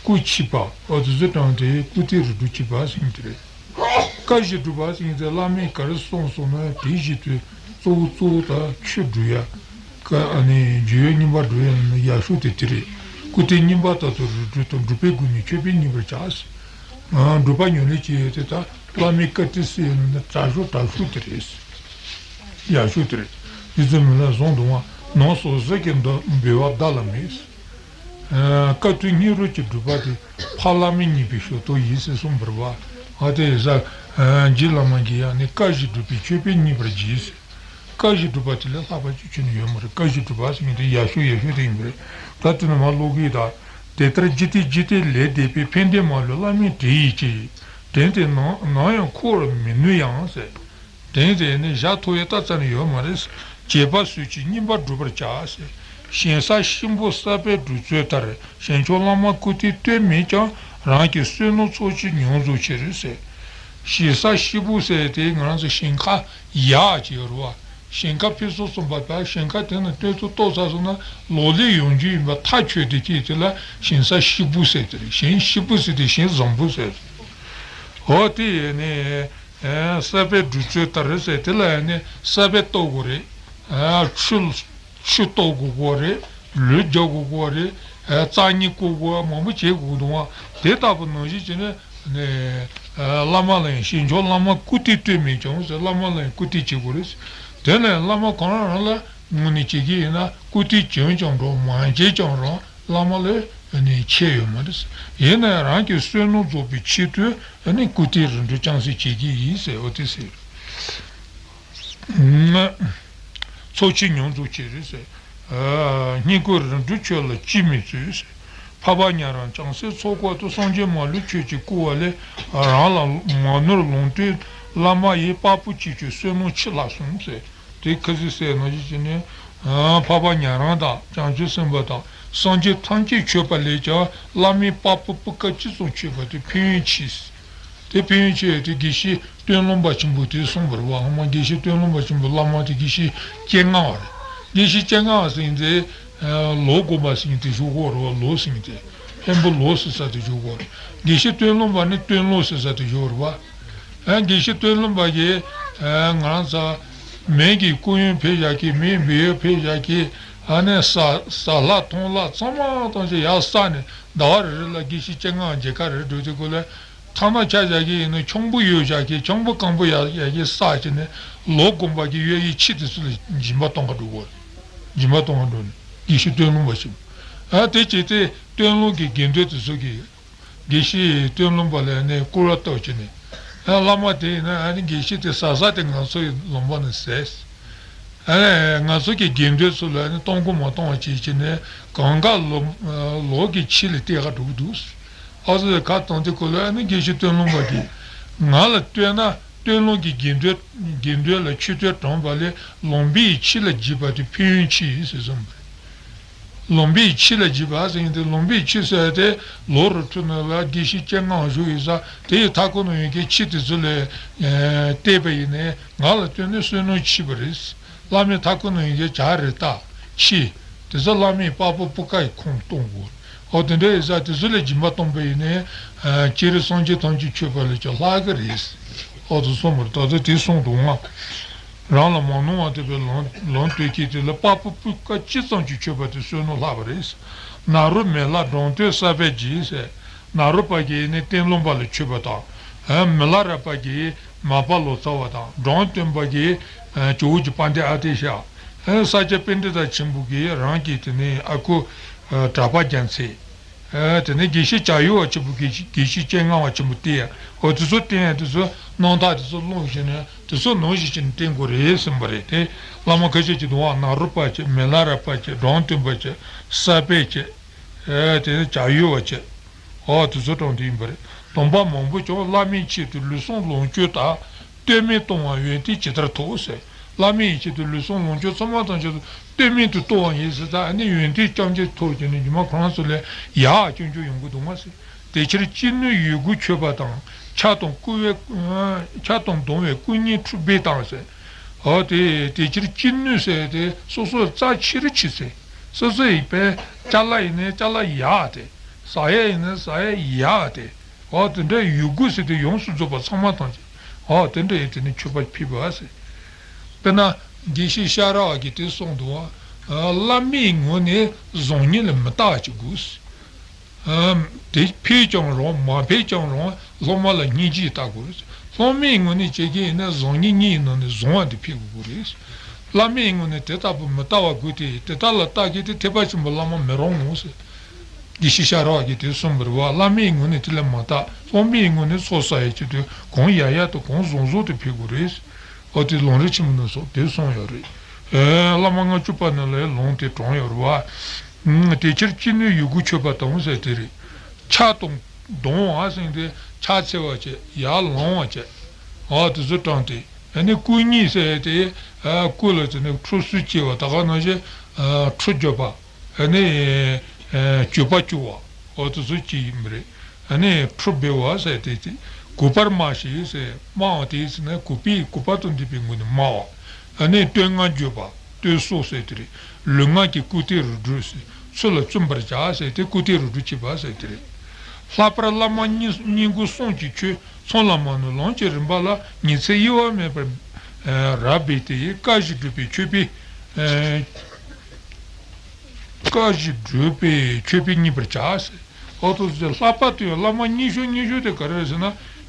སྐུ་འཁྱིད་པ། འོ་དེ་ཚོ་དྲངས་ཏེ་སྐུ་རྟེན་རིགས་དྲུག་བྱེད་པ་ཟེར་མཁན་དེ་རེད། བཀའ་བཞིན་སྒྲུབ་པ་ཟེར་མཁན་དེ་བླ་མས་ག་རེ་གསུངས་སོང་ན་དེ་བཞིན་དུ་གཙོ་བོ་གཙོ་བོ་དང་ཆོས་སྒྲུབ་ཡ། ཀ་ཨ་ནི་འཇུག་པའི་བསྙེན་པ་སྒྲུབ་ཡ་ནི་ཡག་ཤོས་དེ་དེ་རེད། སྐུ་རྟེན་བསྙེན་པ་ལྟར་དུ་རིགས་དྲུག་དང་སྒྲུབ་པའི་སྒོ་ནས་མཆོད་པས་མཉེས་པར་བྱ། ཨ། སྒྲུབ་པ་ཉམས་ལེན་བྱེད་ཡ་དེ་ད་བླ་མའི་བཀའ་དྲིན་གསོ་ཡ་ནི་དྲག་ཤོས་དྲག་ཤོས་དེ་རེད། ཡག་ཤོས་དེ་རེད། རྗེ་བཙུན་མི་ལ་བཟང་དུ་མ། ནང་སོ་སོ་གི་འདོ་འབུལ་བ་བདག་ལ་མེད། ཨ་སྐབས་དུས་སྙིགས་རོ་གཅིག་སྒྲུབ་པ་དེ་ཕ་བླ་མའི་ཉེས་པའི་ཞོ་ཏོག་ཡིན་ཟེར་གསུངས་པ་རེད་བ། ཨ་དེ་ཡིན་ས། ཨ་རྗེ་བླ་མ་གིས་ཡང་ནི་སྐབས་བཞི་སྒྲུབ་པའི་མཆོད་པས་མཉེས་པར་བགྱིས་ཟེར། སྐབས་བཞི་སྒྲུབ་པ་དེ་ལས་ལྷག་པ་ཅིག་ཁྱོན་ནས་ཡོད་མ་རེད། སྐབས་བཞི་སྒྲུབ་པ་ཟེར་མཁན་དེ་ཡག་ཤོས་ཡག་ཤོས་དེ་ཡིན་པ་རེད། ད་དེ་ནི་མ་ཀློག་གི་ཡིན་ད། དེ་ལྟར་ཇི་སྟེ་ཇི་སྟེ་ལས་འདས་པའི་ཕན་བདེ་མ་ལུས་བླ་མའི་དྲིན་ཡིས་ཀྱིས། དྲིན་དེ་ནམ་ནམ་ཡང་འཁོར་བར་མི་ནུས་ཡང་ཟེར། དྲིན་དེ་ནི་བཞག་ཐུབ་ཡས་ཏག་ཙམ་ཡོད་མ་རེད། བྱས་པ་སོས་ཀྱི་སྙིམ་པ་བསྒྲུབ་པར་བྱ་ཟེར། ཞིང་ས་སྲིན་པོ་གསར་པས་སྒྲུབ་ཚུལ་ལྟར། ཞིང་མཆོག་བླ་མ་སྐུ་སྟེ་བསྟོད་མེད་ཀྱང་། རང་གི་བསོད་ནམས་ཚོགས་ཀྱིས་མྱུར་རྫོགས་ཕྱིར་ཟེར། ཞིང་ས་སྲིན་པོ་ཟེར་དེ་ང་རང་ཚོ་ཞིང་ཁ་ཡག་ཅིག་ཡོད་རེད་བ། ཞིང་ཁ་ཕུན་སུམ་ཚོགས་པ་དང་ཞིང་ཁ་དེ་ནི་སྟོན་ཚུལ་རྟོགས་ཚར་སོང་ན་ལོ་ལེགས་ཡོང་རྒྱུ་ཡིན་པ་ཐག་ཆོད་དེ་སྐྱེས་དེ་ལ་ཞིང་ས་སྲིན་པོ་ཟེར་དེ་རེད། ཞིང་སྲིན་པོ་ཟེར་དེ་ཞིང་བཟང་པོ་ཟེར། འོ་དེ་ཡས་ནས། ཨ་གསར་པས་སྒྲུབ་ཚུལ་ལྟར་ཟེར་དེ་ལ་ཡང་ནི་གསར་པས་གཏོར་དགོས་རེད། ཨ་ཆུ་ཆུ་གཏོར་དགོས་དགོས་རེད། ལུད་རྒྱག་དགོས་དགོས་རེད། ཨ་རྩ་གཉིས་བརྐོ་དགོས་མང་པོ་བྱེད་དགོས་འདུག་བ། དེ་ལྟ་བུ་ནང་བཞིན་བྱས་ནས་ནས་ཨ་བླ་མ་ལ་ཡང་ཞིང་མཆོག་བླ་མ་སྐུ་སྟེ་བསྟོད་མེད་ཀྱང་ཟེར། བླ་མ་ལ་ཡང་སྐུ་སྟེ་བྱེད་དགོས་རེད། དེ་ལ་ཡང་བླ་མ་གང་རང་རང་ལ་དངོས་གནས་བྱེད་ཀྱི་ཡིན་ན་སྐུ་སྟེ་བྱས་ཀྱང་རུང་མ་བྱས་ཀྱང་རུང་། བླ་མ་ལས་ནི་ཆེ་ཡོད་མ་རེད། ཡིན་ན་ཡང་རང་གི་བསོད་ནམས་རྫོགས་པའི་ཆེད་དུ་ནི་སྐུ་སྟེ་རིམ་གྲོ་ཅང་སེ་བྱེད་ཀྱི་ཡིན་ཟེར། འོ་དེ་ཟེར། ཚོགས་ཀྱིས་མྱུར་རྫོགས་ཕྱིར་ཟེར། ཨ་སྙིང་ཁུང་རིམ་གྲོ་ཆོས་ལ་ཅིས་མི་བརྩོན་ཟེར། འཕགས་པ་ཉན་རང་ཅང་སེ་ཚོགས་བསྐོར་དུ། སངས་རྒྱས་མ་ལུས་ཆོས་ཀྱིས་བསྐོར་བ་ལས། རང་ལ་མ་ནོར་ལོངས་སྤྱོད་བླ་མ་ཡི། དཔའ་བོ་ཁྱེད་ཀྱི་བསོད་ནམས་ཕྱི་ལ་སོང་ཟེར། དེ་ཁ་ཟིག་ཟེར་ནང་བཞིན་བྱས་ནས། ཨ་འཕགས་པ་ཉན་རང་དང་བྱང་ཆུབ་སེམས་དཔའ་དང་སངས་རྒྱས་ཐམས་ཅད་མཆོད་པ་ལས་ཀྱང་བླ་མའི་དཔའ་བོ་སྤུ་ཀ་གཅིག་ཙམ་མཆོད་པ་དེ་ཕན་ཡོན་ཆེ། དེ་ཕན་ཡོན་ཆེ་དེ་དགེ་བཤེས་སྟོན་ལོང་པ་ཆེན་པོ་དེས་གསུངས་པ་རེད་བ། ཧ་མ་དགེ་བཤེས་སྟོན་ལོང་པ་ཆེན་པོ་བླ་མ་དེ་དགེ་བཤེས་སྤྱན་སྔ་བ་རེད། དགེ་བཤེས་སྤྱན་སྔ་བ་ཟེར་མཁན་དེ་ལོ་དགོན་པ་ཟེར་མཁན་དེ་ཞུ་གོ་རེད་བ། ལོ་ཟེར་མཁན་དེ་ཕན་པོ་ལོ་ཟེར་ས་དེ་ཞུ་གོ་རེད། དགེ་བཤེས་སྟོན་ལོང་པ་ནི་སྟོན་ལོ་ཟེར་ས་དེ་ཞུ་རེད་བ། ཨ་དགེ་བཤེས་སྟོན་ལོང་པ་གིས་ཨ་ང་རང་ཚོ་མི་གི་སྐུ་ཡོན་ཕེབས་བཞག་གི། མིའི་འབུལ་ཡོན་ཕེབས་བཞག་གི། ཨ་ནི་ཟ་ཟ་ལྷག་འཐུང་ལྷག་ཚང་མ་ཐམས་ཅད་ཡར་བསགས་ནས་ཟླ་བ་རེ་རེ་ལ་དགེ་བཤེས་སྤྱན་སྔ་མཇལ་ཁ་རེ་འགྲོ་དུས་སྐབས་ལ་ཐ་མག་ཆག་བཞག་གི་ཡིན་ན་ཆང་བུ་གཡོས་བཞག་གི། ཆང་བུ་སྐམ་པོ་ཡར་བཞག་གི་བསགས་བྱས་ནས་ལོ་དགོན་པ་གི་གཡོ་ཡི་ཕྱི་དེ་ཚོ་ལ་སྦྱིན་པ་གཏོང་ག་འགྲོ་གོ། སྦྱིན་པ་གཏོང་ག་འགྲོ་ནས་དགེ་བཤེས་སྟོན་ལོང་པ་ཞིག་ཨ་དེ་བྱས་ཏེ་སྟོན་ལོང་གི་དགེ་འདུན་དེ་ཚོ་གིས། དགེ་བཤེས་སྟོན་ལོང་པ་ལ་ནི་སྐུར་བ་བཏབ་བྱས་ནས། ཨ་བླ་མ་དེ་ཡིན་ན་ཨ་ནི་དགེ་བཤེས་དེ་ཟ་ས་དེ་ང་ཚོ་ཡི་ལུང་པ་ནས་ཟས། ཨ་ནི་ང་ཚོ་གི་དགེ་འདུན་ཚོ་ལ་ནི་གཏོང་སྒོ་མ་གཏོང་བ་བྱས་བྱས་ནས་གང་ག་ལོ་ལོ་གི་ཕྱི་ལ་བལྟས་ག་འགྲོ་གི་འདུག་ཨ་ཚོ་ཁ་བཏང་དུས་སྐབས་ལ་ཨ་ནི་དགེ་བཤེས་སྟོན་ལོང་པ་གིས་ང་ལ་ལྟོས་ན་སྟོན་ལོང་གི་དགེ་འདུན་དགེ་འདུན་ལ་མཆོད་རྟེན་དྲངས་པ་ལས་ལུང་པའི་ཕྱི་ལ་བགྱིས་པ་དེ་ཕན་ཡོན་ཆེ་ཟེར་གསུངས་པ་རེད། ལུང་པའི་ཕྱི་ལ་བགྱིས་པ་ཟེར་མཁན་དེ་ལུང་པའི་ཕྱི་ཟེར་དེ་ལོ་རུ་ཁྲོད་ནང་ལ་དགེ་བཤེས་སྤྱན་སྔ་བཞུགས་ཡོད་ས་དེ་ཡི་མཐའ་འཁོར་ན་ཡོད་མཁན་ཕྱི་དེ་ཚོ་ལ་བལྟས་པ་ཡིན་ནའི་ང་ལ་ལྟོས་ནས་བསོད་ནམས་ཆེ་བ་རེད། བླ་མའི་མཐའ་འཁོར་ན་ཡོད་མཁན་བྱ་རི་དྭགས་ཁྱི་དེ་ཚོ་བླ་མའི་དཔའ་བོ་སྤུ་ཀ་ཡི་ཁོངས་གཏོང་དགོས། འོ་དེ་འདྲ་ཡིན་ཙང་དེ་ཚོ་ལ་སྦྱིན་པ་གཏོང་པ་ཡིན་ནའི་སྤྱིར་སངས་རྒྱས་ཐམས་ཅད་མཆོད་པ་ལས་ཀྱང་ལྷག་གི་རེད། འོ་དེ་གསུངས་པ་རེད། ད་ལྟ་དེ་གསུངས་འདུག་ང་། རང་ལ་མ་ནོར་བ་དེ་བས་ལོངས་ལོངས་སྤྱོད་ཀྱི་དེ་ལ་དཔའ་བོ་སྤུ་ཀ་གཅིག་ཙམ་གྱིས་མཆོད་པ་དེ་བསོད་ནམས་ལྷག་པ་རེད། ནཱ་རོ་མི་ལ་སྒྲུང་སྟོན་གསར་པས་བགྱིས་ཟེར། ནཱ་རོ་པ་གིས་ནི་སྟོན་ལོང་པ་ལ་མཆོད་པ་དང་། མི་ལ་རས་པ་གིས་མར་པ་ལོ་ཙཱ་བ་དང་། སྒྲུང་སྟོན་པ་གིས་ཇོ་བོ་རྗེ་དཔལ་ལྡན་ཨ་ཏི་ཤ། ཨ་ས་སྐྱ་པཎྜི་ཏ་ཆེན་པོ་གིས་རང་གི་དེ་ནི་ཨ་ཁུ་ཨ་གྲགས་པ་རྒྱལ་མཚན། ཨ་དེ་ནི་དགེ་བཤེས་བྱ་ཡུལ་བ་ཆེན་པོ་གིས་དགེ་བཤེས་སྤྱན་སྔ་བ་ཆེན་པོ་སྟེ། འོ་དེ་ཚོ་བསྟེན་ཡ་དེ་ཚོ་རྣམ་ཐར་དེ་ཚོ་ཀློག་བྱས་ནས་དེ་ཚོ་ནང་བཞིན་བྱས་ནས་བསྟེན་དགོས་རེད་གསུངས་པ་རེད་དེ། བླ་མ་ཁ་ཤས་ཀྱིས་འདུག་བ། ནཱ་རོ་པ་བྱས། མི་ལ་རས་པ་བྱས། སྒྲུང་སྟོན་པ་བྱས། གསར་པས་བྱས། ཨ་དེ་ནི་བྱ་ཡུལ་བ་བྱས། འོ་དེ་ཚོ་གྲངས་དེ་ཡིན་པ་རེད། སྡོམ་པ་མང་པོ་ཀྱང་བླ་མའི་ཆེད་དུ་ལུས་ཟུངས་ལོངས་སྤྱོད་དག་ལྟོས་མེད་གཏོང་བ་ཡོན་ཏན་ཇི་ལྟར་ཐོབ་ཟེར། བླ་མའི་ཆེད་དུ་ལུས་ཟུངས་ལོངས་སྤྱོད་ཚང་མ་ཐམས་ཅད་ལྟོས་མེད་དུ་གཏོང་བ་ཡིན་ཟེར་ཙང་ཨ་ནི་ཡོན་ཏན་རྐྱང་རྐྱང་ཐོབ་ཀྱི་ནི་ཉི་མ་ཁོ་རང་ཚོ་ལས་ཡག་རྐྱང་རྐྱང་ཡོང་གི་འདུག་མ་ཟེར། དེ་ཕྱིར་ཅི་ནུས་ཡོད་དགུ་མཆོད་པ་དང་། ཆགས་དང་སྐུར་བས་ཆགས་དང་གདུང་བས་སྐུ་བརྙན་འཁྲུགས་པས་དང་ཟེར། འོ་དེ་དེ་ཕྱིར་ཅི་ནུས་ཟེར་དེ་སོ་སོ་རྩ་ཆེ་རུ་ཆེ་ཟེར། སོ་སོ་ཡི་པའི་ཅ་ལག་ཡིན་ནའི་ཅ་ལག་ཡག་དེ། ཟ་ཡས་ཡིན་ནའི་ཟ་ཡས་ཡག་དེ། འོ་དེ་འདྲ་ཡོད་དགུ་ཟེར་དེ་ཡོངས་སུ་རྫོགས་པ་ཚང་མ་ཐམས་ཅད། འོ་དེ་འདྲ་ཡིན་དེ་ནི་མཆོད་པ་ཕུལ་བ་ཟེར། དཔེར་ན་དགེ་བཤེས་ཤ་ར་བ་གིས་དེ་གསུངས་འདུག་བ། བླ་མའི་ངོས་ནས་བཟང་ངན་ལ་མི་ལྟ་བ་བྱེད་དགོས། དེ་ཕེབས་ཀྱང་རུང་མ་ཕེབས་ཀྱང་རུང་སློབ་མ་ལ་སྙིང་རྗེ་ལྟ་དགོས། སློབ་མའི་ངོས་ནས་བྱེད་ཀྱི་ཡིན་ན་བཟང་ངན་གཉིས་ཡི་ནང་ནས་བཟང་བ་དེ་ཕེབས་དགོས་རེད། བླ་མའི་ངོས་ནས་དེ་ལྟ་བུ་མི་ལྟ་བ་དགོས་ཏེ། དེ་ལྟ་ལ་ལྟ་མཁན་དེ་ཐེག་པ་ཆེན་པོའི་བླ་མ་མི་རུང་ངོ་ཟེར། དགེ་བཤེས་ཤ་ར་བ་གིས་དེ་གསུངས་པ་རེད་བ། བླ་མའི་ངོས་ནས་དེ་ལ་མ་ལྟ། སློབ་མའི་ངོས་ནས་ཚོགས་བསགས་ཡས་ཆེད་དུ་གང་ཡག་ཡག་དང་གང་བཟང་བཟང་དེ་ཕུལ་དགོས་རེད། ཨོ་དེ་ལམ་རིམ་ཆེན་མོ་ནང་སོགས་དེ་གསུངས་ཡོད་རེད། ཨེ། བླ་མ་ལྔ་བཅུ་པ་རྣམས་ལ་ལམ་དེ་དྲངས་ཡོད་རེད་བ། ཨུམ། དེ་ཕྱིར་ཅི་ནུས་ཡོད་དགུ་མཆོད་པ་དང་ཟེར་དེ་རེད། ཕྱག་དང་གདོང་བ་ཟེར་དེ་ཕྱག་འཚལ་བ་བྱས། ཡར་ལངས་པ་བྱས། ཨོ་དེ་ཚོ་དྲངས་ཏེ། ཨ་ནི་སྐུ་གཉིས་ཟེར་དེ། ཨ། སྐུ་ལ་དེ་ནས་ཁྲུས་གསོལ་བྱས་པ། ད་ག་ནང་བཞིན། ཨ། ཁྲུས་བརྗོད་པ། ཨ་ནི། ཨ། བརྗོད་པ་བསྐྱུར་བ། ཨོ་དེ་ཚོ་ཅི་ཡིན་པ་རེད། ཨ་ནི་ཁྲུས་འབུལ་བ་ཟེར་དེ་དེ། གུས་པར་སྨྲ་ཞིང་ཟེར། སྨྲ་བ་དེ་ཟེར་ན་གུས་པས་གུས་པ་དང་ལྡན་པའི་ངང་ནས་སྨྲ་བ། ཨ་ནི་བསྟོད་བསྔགས་བརྗོད་པ། བསྟོད་གསོལ་ཟེར་དེ་རེད། ལུས་ངག་གི་བཀུར་སྟི་རུ་སྒྲོལ་ཟེར། ཚུལ་ལ་བརྩོན་པར་བྱ་ཟེར་དེ་བཀུར་སྟི་རུ་སྒྲོལ་བྱེད་པ་ཟེར་དེ་རེད། ལྷག་པར་བླ་མ་སྙིང་སྙིང་པོ་གསུམ་གྱི་ཆོས་ཚང་ལ་མ་ནོར་ལམ་གྱི་རིམ་པ་ལ་ཉི་ཚེ་གཡོ་བ་མེད་པར། ཨ། རབ་སྦས་ཏེ་བཀའ་བཞིན་སྒྲུབ་པའི་མཆོད་པས། ཨ། བཀའ་བཞིན་སྒྲུབ་པའི་མཆོད་པས་མཉེས་པར་བྱ་ཟེར། ཨོ་དེ་ཚོ་ལྷག་པར་དུ་ཡང་བླ་མ་སྙིང་ཤོས་སྙིང་ཤོས་དེ་ག་རེ་རེད་ཟེར་ན།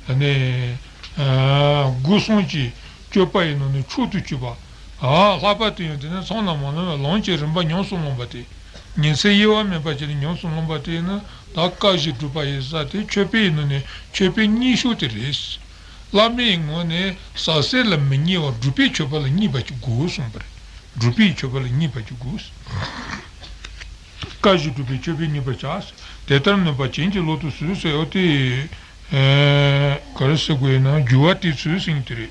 ཨ་ནི། ཨ། སྒོ་གསུམ་གྱི་སྤྱོད་པ་ཡི་ནང་ནས་མཆོག་ཏུ་གྱུར་པ། ཨ། ལྷག་པར་དུ་ཡང་དེ་ནས་ཚང་ལ་མ་ནོར་བའི་ལམ་གྱི་རིམ་པ་ཉམས་སུ་བླངས་པ་དེ། ཉི་ཚེ་གཡོ་བ་མེད་པ་བྱས་ནས་ཉམས་སུ་བླངས་པ་དེ་ནི་ད་བཀའ་བཞིན་སྒྲུབ་པ་ཡི་ས་དེ་མཆོད་པའི་ནང་ནས་མཆོད་པའི་སྙིང་ཤོས་དེ་རེད། བླ་མའི་ངོས་ནས་ཟབ་གསལ་ལ་མི་མཉེས་པར་སྒྲུབ་པའི་མཆོད་པ་ལ་མཉེས་པ་ཅིག་དགོས་གསུངས་པ་རེད། སྒྲུབ་པའི་མཆོད་པ་ལ་མཉེས་པ་ཅིག་དགོས། བཀའ་བཞིན་སྒྲུབ་པའི་མཆོད་པས་མཉེས་པར་བྱ། དེ་ལྟར་ནུས་པ་བྱིན་གྱིས་བརླབ་ཏུ་གསོལ་ཟེར། ཨོ་དེ། ཨེ། ག་རེ་ཟེར་དགོས་ཡིན་ན་སྒྱུར་བ་དེ་ཚོས་ཟེར་གྱི་དེ་རེད།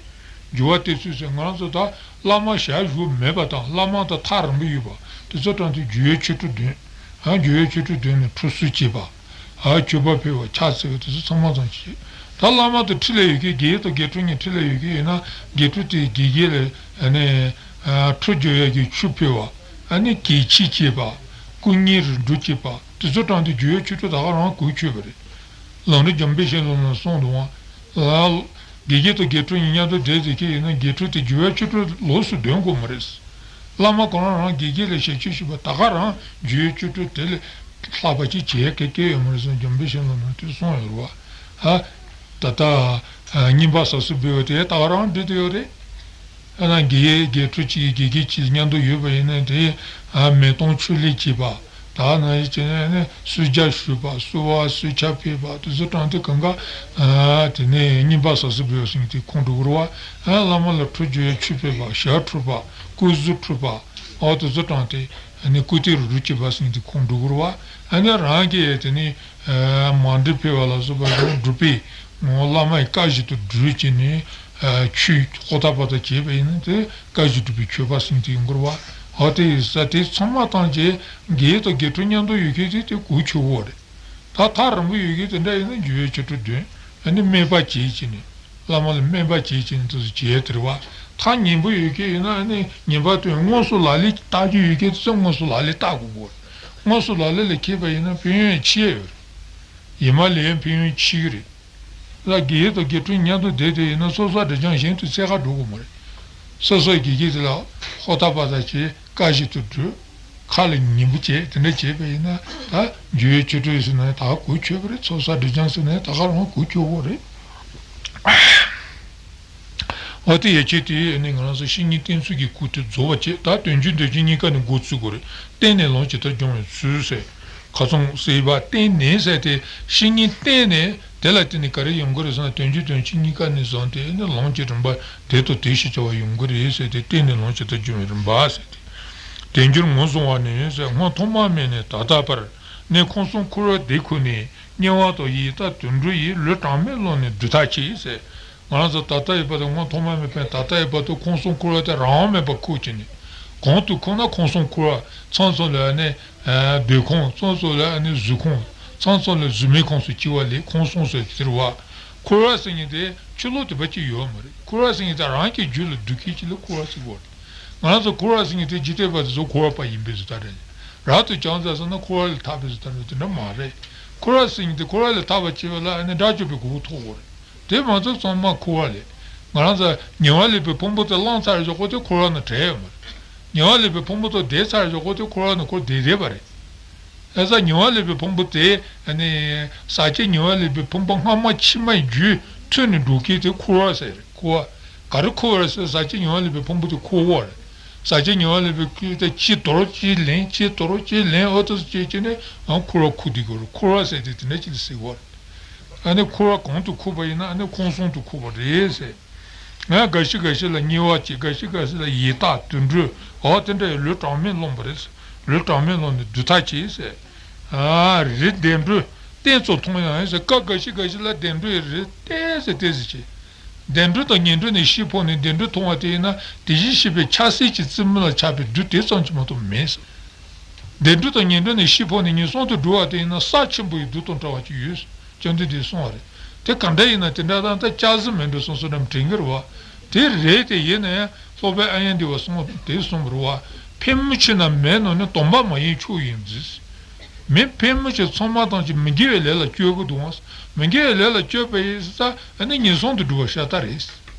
སྒྱུར་བ་དེ་ཚོས་ཟེར། ང་རང་ཚོ་ད་བླ་མ་ཞལ་བཞུགས་མེད་པ་དང་བླ་མ་དང་ཐག་རིང་པོ་ཡོད་པ་དེ་ཚོ་དྲངས་ཏེ་སྒྱུར་བའི་ཆོས་དྲུག་འདོན། ཨ། སྒྱུར་བའི་ཆོས་དྲུག་འདོན་ནས་ཁྲུས་གསོལ་བྱེད་པ། ཨ། མཆོད་པ་ཕུལ་བ། ཕྱག་འཚལ་བ་དེ་ཚོ་ཚང་མ་ཚང་བྱེད། ད་བླ་མ་དང་འཁྲིས་ལ་ཡོད་མཁན། དགེ་བ་དང་དགེ་ཕྲུག་གཉིས་འཁྲིས་ལ་ཡོད་མཁན་ཡིན་ན་དགེ་ཕྲུག་དེ་དགེ་རྒན་ལ། ཨ་ནི། ཨ། ཁྲུས་སྦྱོར་ཡག་གི་ཆུ་ཕུལ་བ། ཨ་ནི་གད་ཕྱིས་བྱེད་པ། སྐུ་གཉིས་རུ་སྒྲུབ་བྱེད་པ་དེ་ཚོ་དྲངས་ཏེ་སྒྱུར་བའི་ཆོས་དྲུག་ད་ག་རང་གོ་ཆོད་པ་རེད། ལམ་རིམ་འཇམ་དཔལ་བཤད་ལུང་ལ་གསུངས་འདུག་བ། དགེ་རྒན་དང་དགེ་ཕྲུག་གཉིས་མཉམ་དུ་བསྡད་བསྡད་མཁན་ཡིན་ན་དགེ་ཕྲུག་དེ་སྒྱུར་བའི་ཆོས་དྲུག་ལོགས་སུ་འདོན་དགོས་མ་རེད། བླ་མ་ཁོ་རང་རང་དགེ་རྒན་ལ་ཞབས་ཕྱི་ཞུས་པ་ད་ག་རང་སྒྱུར་བའི་ཆོས་དྲུག་དེ་ལས་ལྷག་པ་ཅིག་བྱེད་ཡ་ག་གེ་ཡོད་མ་རེད་ཟེར་འཇམ་དཔལ་བཤད་ལུང་ནང་དེ་གསུངས་ཡོད་རེད་བ། ཨ། ད་ལྟ། ཨ། བསྙེན་པ་ཟབ་གསལ་འབུལ་བ་དེ་ད་ག་རང་འགྲིག་བསྡད་ཡོད་རེད། ཨ་ན་དགེ་དགེ་ཕྲུག་གཅིག་དགེ་རྒན་གཅིག་མཉམ་དུ་ཡོད་པ་ཡིན་ན་དེ། ཨ། མེ་སྟོང་ཆུ་ལས་བྱེད་པ། ད་ནང་བཞིན་བྱས་ན་ནི་གསོལ་ཇ་ཞུས་པ། གསོལ་བ་གསོལ་ཇ་ཕུལ་བ་དེ་ཚོ་དྲངས་ཏེ་གང་ག་ཨ། དེ་ནས་བསྙེན་པ་ཟབ་གསལ་འབུལ་བ་ཟེར་མཁན་དེ་ཁོང་འགྲོ་གི་རེད་བ། ཨ། བླ་མ་ལ་ཁྲུས་སྦྱོར་ཡ་ཆུ་ཕུལ་བ། ཞལ་འཁྲུད་པ། སྐུ་གཟུགས་འཁྲུད་པ། ཨོ་དེ་ཚོ་དྲངས་ཏེ་ཨ་ནི་བཀུར་སྟི་རུ་སྒྲུབ་བྱེད་པ་ཟེར་མཁན་དེ་ཁོང་འགྲོ་གི་རེད་བ། ཨ་ནི་རང་གིས་དེ་ནས། ཨ། མཎྜལ་ཕུལ་བ་ལ་སོགས་པ་སྒྲུབ་པའི་ངོ་བོ་བླ་མ་ཡི་བཀའ་བཞིན་དུ་སྒྲུབ་བྱས་ནས། ཨ། ཆོས་ཧོར་ཐག་པ་དང་བྱས་པ་ཡིན་ན་དེ་བཀའ་བཞིན་སྒྲུབ་པའི་མཆོད་པ་ཟེར་མཁན་དེ་ཡིན་དགོས་རེད་བ། ཨོ་དེ་ཡིན་ས་དེ་ཚང་མ་བཏང་བྱས་དགེ་དང་དགེ་ཕྲུག་མཉམ་དུ་ཡོད་མཁན་དེ་དེ་གོ་ཆོད་པོ་རེད། ད་ཐག་རིང་པོ་ཡོད་མཁན་དེ་འདྲ་ཡིན་ན་སྒྱུར་བའི་ཆོས་དྲུག་འདོན། ཨ་ནི་སྨད་པ་བྱས་བྱས་ནས། བླ་མ་ལ་སྨད་པ་བྱས་བྱས་ནས་དེ་ཚོ་བྱས་དེ་རེད་བ། ཐག་ཉེ་པོ་ཡོད་མཁན་ཡིན་ན་ཨ་ནི་ཉེ་པ་དེ་དངོས་སུ་ལག་ལེན་བསྟར་རྒྱུ་ཡོད་མཁན་དེ་ཚོ་དངོས་སུ་ལག་ལེན་བསྟར་དགོས་གོ། དངོས་སུ་ལག་ལེན་ལ་འཁེལ་བ་ཡིན་ན་ཕན་ཡོན་ཆེ་ཡོད་རེད། ཡེ་མ་ལེན་ཕན་ཡོན་ཆེ་གི་རེད། ལ་དགེ་དང་དགེ་ཕྲུག་མཉམ་དུ་བསྡད་དེ་ཡིན་ན་སོ་སོ་སྒྲིབ་སྦྱང་གཞན་དུ་འཚོལ་ག་འགྲོ་དགོས་མ་རེད། སོ་སོའི་དགེ་རྒན་དེ་ལ་ཧོར་ཐག་པ་དང་བྱས་བཀའ་བཞིན་དུ་སྒྲུབ། ཁ་ལ་ཉན་པོ་བྱས་དེ་འདྲ་བྱས་པ་ཡིན་ན་ད་སྒྱུར་བའི་ཆོས་དྲུག་ཟེར་ན་ད་གོ་ཆོད་པ་རེད། འཚོལ་ས་སྒྲིབ་སྦྱང་ཟེར་ན་ད་ག་རང་གོ་ཆོད་པོ་རེད། འོ་དེ་ཡ་ཆེད་དུ་ནི་ང་རང་ཚོ་བཤེས་གཉེན་བསྟེན་ཚུལ་གྱི་སྐུལ་དེ་རྫོགས་པ་བྱས། ད་དོན་རྒྱུན་དོན་རྐྱེན་གཉིས་ཀ་ནས་འགོ་ཚུགས་དགོས་རེད། བསྟེན་ནས་ལམ་ཇི་ལྟར་སྦྱོང་བའི་ཚུལ་ཟེར། ཁ་ཚང་ཟེར་བ་བསྟེན་ནས་ཟེར་ཏེ་བཤེས་གཉེན་བསྟེན་ནས་དེ་ལ་བརྟེན་ནས་ག་རེ་ཡོང་གི་རེད་ཟེར་ན་དོན་རྒྱུན་དོན་རྐྱེན་གཉིས་ཀ་ནས་བཟུང་སྟེ་ནི་ལམ་གྱི་རིམ་པ་དེ་དང་དེ་ཞེས་བྱ་བ་ཡོང་གི་རེད་ཟེར་ཏེ་བསྟེན་ནས་ལམ་ཇི་ལྟར་སྦྱོང་བའི་རིམ་པ་ཟེར་ཏེ། དལ་འབྱོར་ངོས་བཟུང་བ་ནི་ཟེར། སྔོན་ཐོག་མ་མེད་ནས་ད་ལྟ་བར། ནས་ཁང་གསུམ་འཁོར་བའི་སྡེ་ཁུར་ནས། དམྱལ་བ་དང་ཡི་དྭགས་དུད་འགྲོ་ཡི། ལུས་གྲངས་མེད་བླངས་ནས་སྒྲུབ་ཐབས་བྱེད་ཟེར། ང་རང་ཚོ་ད་ལྟ་ཡི་བར་དུ་སྔོན་ཐོག་མ་མེད་པའི་ད་ལྟ་ཡི་བར་དུ་ཁང་གསུམ་འཁོར་བ་དེ་རང་དབང་མེད་པར་འཁུར་བྱས་ནས། གང་དུ་འཁུར་ན་ཁང་གསུམ་འཁོར་བ་མཚམས་མཚམས་ལ་ནི། ཨ། སྡོད་ཁང་མཚམས་མཚམས་ལ་ནི་གཟུགས་ཁང་མཚམས་མཚམས་ལ་གཟུགས་མེད་ཁང་སུ་སྐྱེ་བ་ལས་ཁང་གསུམ་ཟེར་ཟེར་བ། འཁོར་བ་ཟེར་མཁན་དེ་ཕྱི་ལོགས་དེ་པ་ཅིག་ཡོད་མ་རེད། འཁོར་བ་ཟེར་མཁན་དེ་རང་གི་རྒྱུད་ལ་འདུ་མཁན་ཅིག་ལ་འཁོར་བ་ཟེར་གོ་རེད། ང་རང་ཚོ་འཁོར་བ་ཟེར་མཁན་དེ་འཇིག་རྟེན་པ་དེ་ཚོ་འཁོར་བ་པ་ཡིན་པའི་བཟོ་ལྟ་རེད། རབ་ཏུ་བྱུང་ཚར་སོང་ན་འཁོར་བ་ལས་ཐར་པའི་བཟོ་ལྟ་རེད། དེ་འདྲ་མ་རེད། འཁོར་བ་ཟེར་མཁན་དེ་འཁོར་བ་ལས་ཐར་བར་བྱེད་པ་ལ་ཨ་ནི་དགྲ་བཅོམ་པའི་གོ་འཕང་ཐོབ་དགོས་རེད། དེ་མ་ཚད་ཚང་མ་འཁོར་བ་ལས། ང་རང་ཚོ་ཉེ་བར་ལེན་པའི་ཕུང་པོ་དེ་བླངས་ཚར་བཞག་གོ་དེ་འཁོར་བ་ནང་བྲལ་ཡོད་མ་རེད། ཉེ་བར་ལེན་པའི་ཕུང་པོ་དེ་འདས་ཚར་བཞག་གོ་དེ་འཁོར་བ་ནང་འཁོར་བསྡད་བསྡད་པ་རེད། ཨེ་ས་ཉེ་བར་ལེན་པའི་ཕུང་པོ་དེ་ཨ་ནི་ཟག་བཅས་ཉེ་བར་ལེན་པའི་ཕུང་པོ་སྔ་མ་ཕྱི་མའི་རྒྱུ་མཐུན་ནས་འགྲོ་མཁན་དེ་འཁོར་བ་ཟེར་རེད། འཁོར་བ་ག་རེ་འཁོར་བ་རེད་ཟེར་ཟག་བཅས་ཉེ་བར་ལེན་པའི་ཕུང་པོ་དེ་འཁོར་བ་རེད། ཟ་བྱེད་ཉལ་བ་ལེན་པའི་ཁུལ་དེ་ཅི་དོར་ཅི་ལེན་ཅི་དོར་ཅི་ལེན་ཨོ་ཏོ་ཅི་བྱས་ནས་ཨང་འཁོར་བ་ཁུག་བསྡད་དགོས་རེད། འཁོར་བ་ཟེར་དེ་དེ་འདྲ་ཅིག་ལ་ཟེར་གོ་རེད། ཨ་ནི་འཁོར་བ་གང་དུ་ཁུག་པ་ཡིན་ན་ཨ་ནི་ཁོང་གསུམ་དུ་ཁུག་པ་རེད་ཟེར། ང་འགའ་ཞིག་འགའ་ཞིག་ལ་བསྙེལ་བ་བྱེད། འགའ་ཞིག་འགའ་ཞིག་ལ་ཡི་དྭགས་དུད་འགྲོ་འོ་དེ་འདྲ་ཡི་ལུས་གྲངས་མེད་སློང་བ་རེད། ལུས་གྲངས་མེད་སློང་ནས་སྡུག་ཐག་བྱས་ཟེར། ཨ་རི་བདེ་འགྲོ་གཏན་ཚོ་མཐོང་ཡང་ཡིན་ཟེར། སྐབས་འགའ་ཞིག་འགའ་ཞིག་ལ་བདེ་འགྲོ་ཡི་རི་ཏེ་ཟེར་ཏེ་ཟེར་བྱས། བདེ་འགྲོ་དང་ངན་འགྲོ་ནས་ཤི་འཕོས་ནས་བདེ་འགྲོ་མཐོང་བ་དེ་ཡིན་ན་དེ་བཞིན་གཤེགས་པའི་ཆ་ཤས་ཀྱི་རྩེ་མོ་ལ་ཆགས་པའི་རྡུལ་དེ་ཙམ་གྱིས་མ་གཏོགས་མེད། བདེ་འགྲོ་དང་ངན་འགྲོ་ནས་ཤི་འཕོས་ནས་ངན་སོང་དུ་འགྲོ་བ་དེ་ཡིན་ན་ས་ཆེན་པོ་ཡི་རྡུལ་དང་འདྲ་བ་ཅིག་ཡོད། བཅོམ་ལྡན་འདས་གསུངས་པ་རེད། དེ་ག་འདྲ་ཡིན་ན་དེ་འདྲ་དང་ད་སྐྱ་བཟི་མེ་འགྲོ་སོང་སོ་འགྲམ་དྲན་གི་རེད་བ། དེ་རེད་དེ་ཡིན་ན་ཡང་སློབ་དཔོན་ཨཱརྱ་དེ་བ་གསུངས་དེ་གསུངས་པ་རེད་བ། ཕན་མི་ཆེ་ན་མེད་ནོ་ནི་དོམ་པ་མ་ཡིན་ཁྱོ་ཡིན་ཟེར། མི་ཕལ་མོ་ཆེ་ཚང་མ་ཐམས་ཅད་མི་དགེ་བའི་ལས་ལ་སྤྱོད་དགོས་འདུག་ཨང་། མི་དགེ་བའི་ལས་ལ་སྤྱོད་པ་ཡིན་ཙང་ཨ་ནི་ངན་སོང་དུ་འགྲོ་བ་ཤ་སྟག་རེད།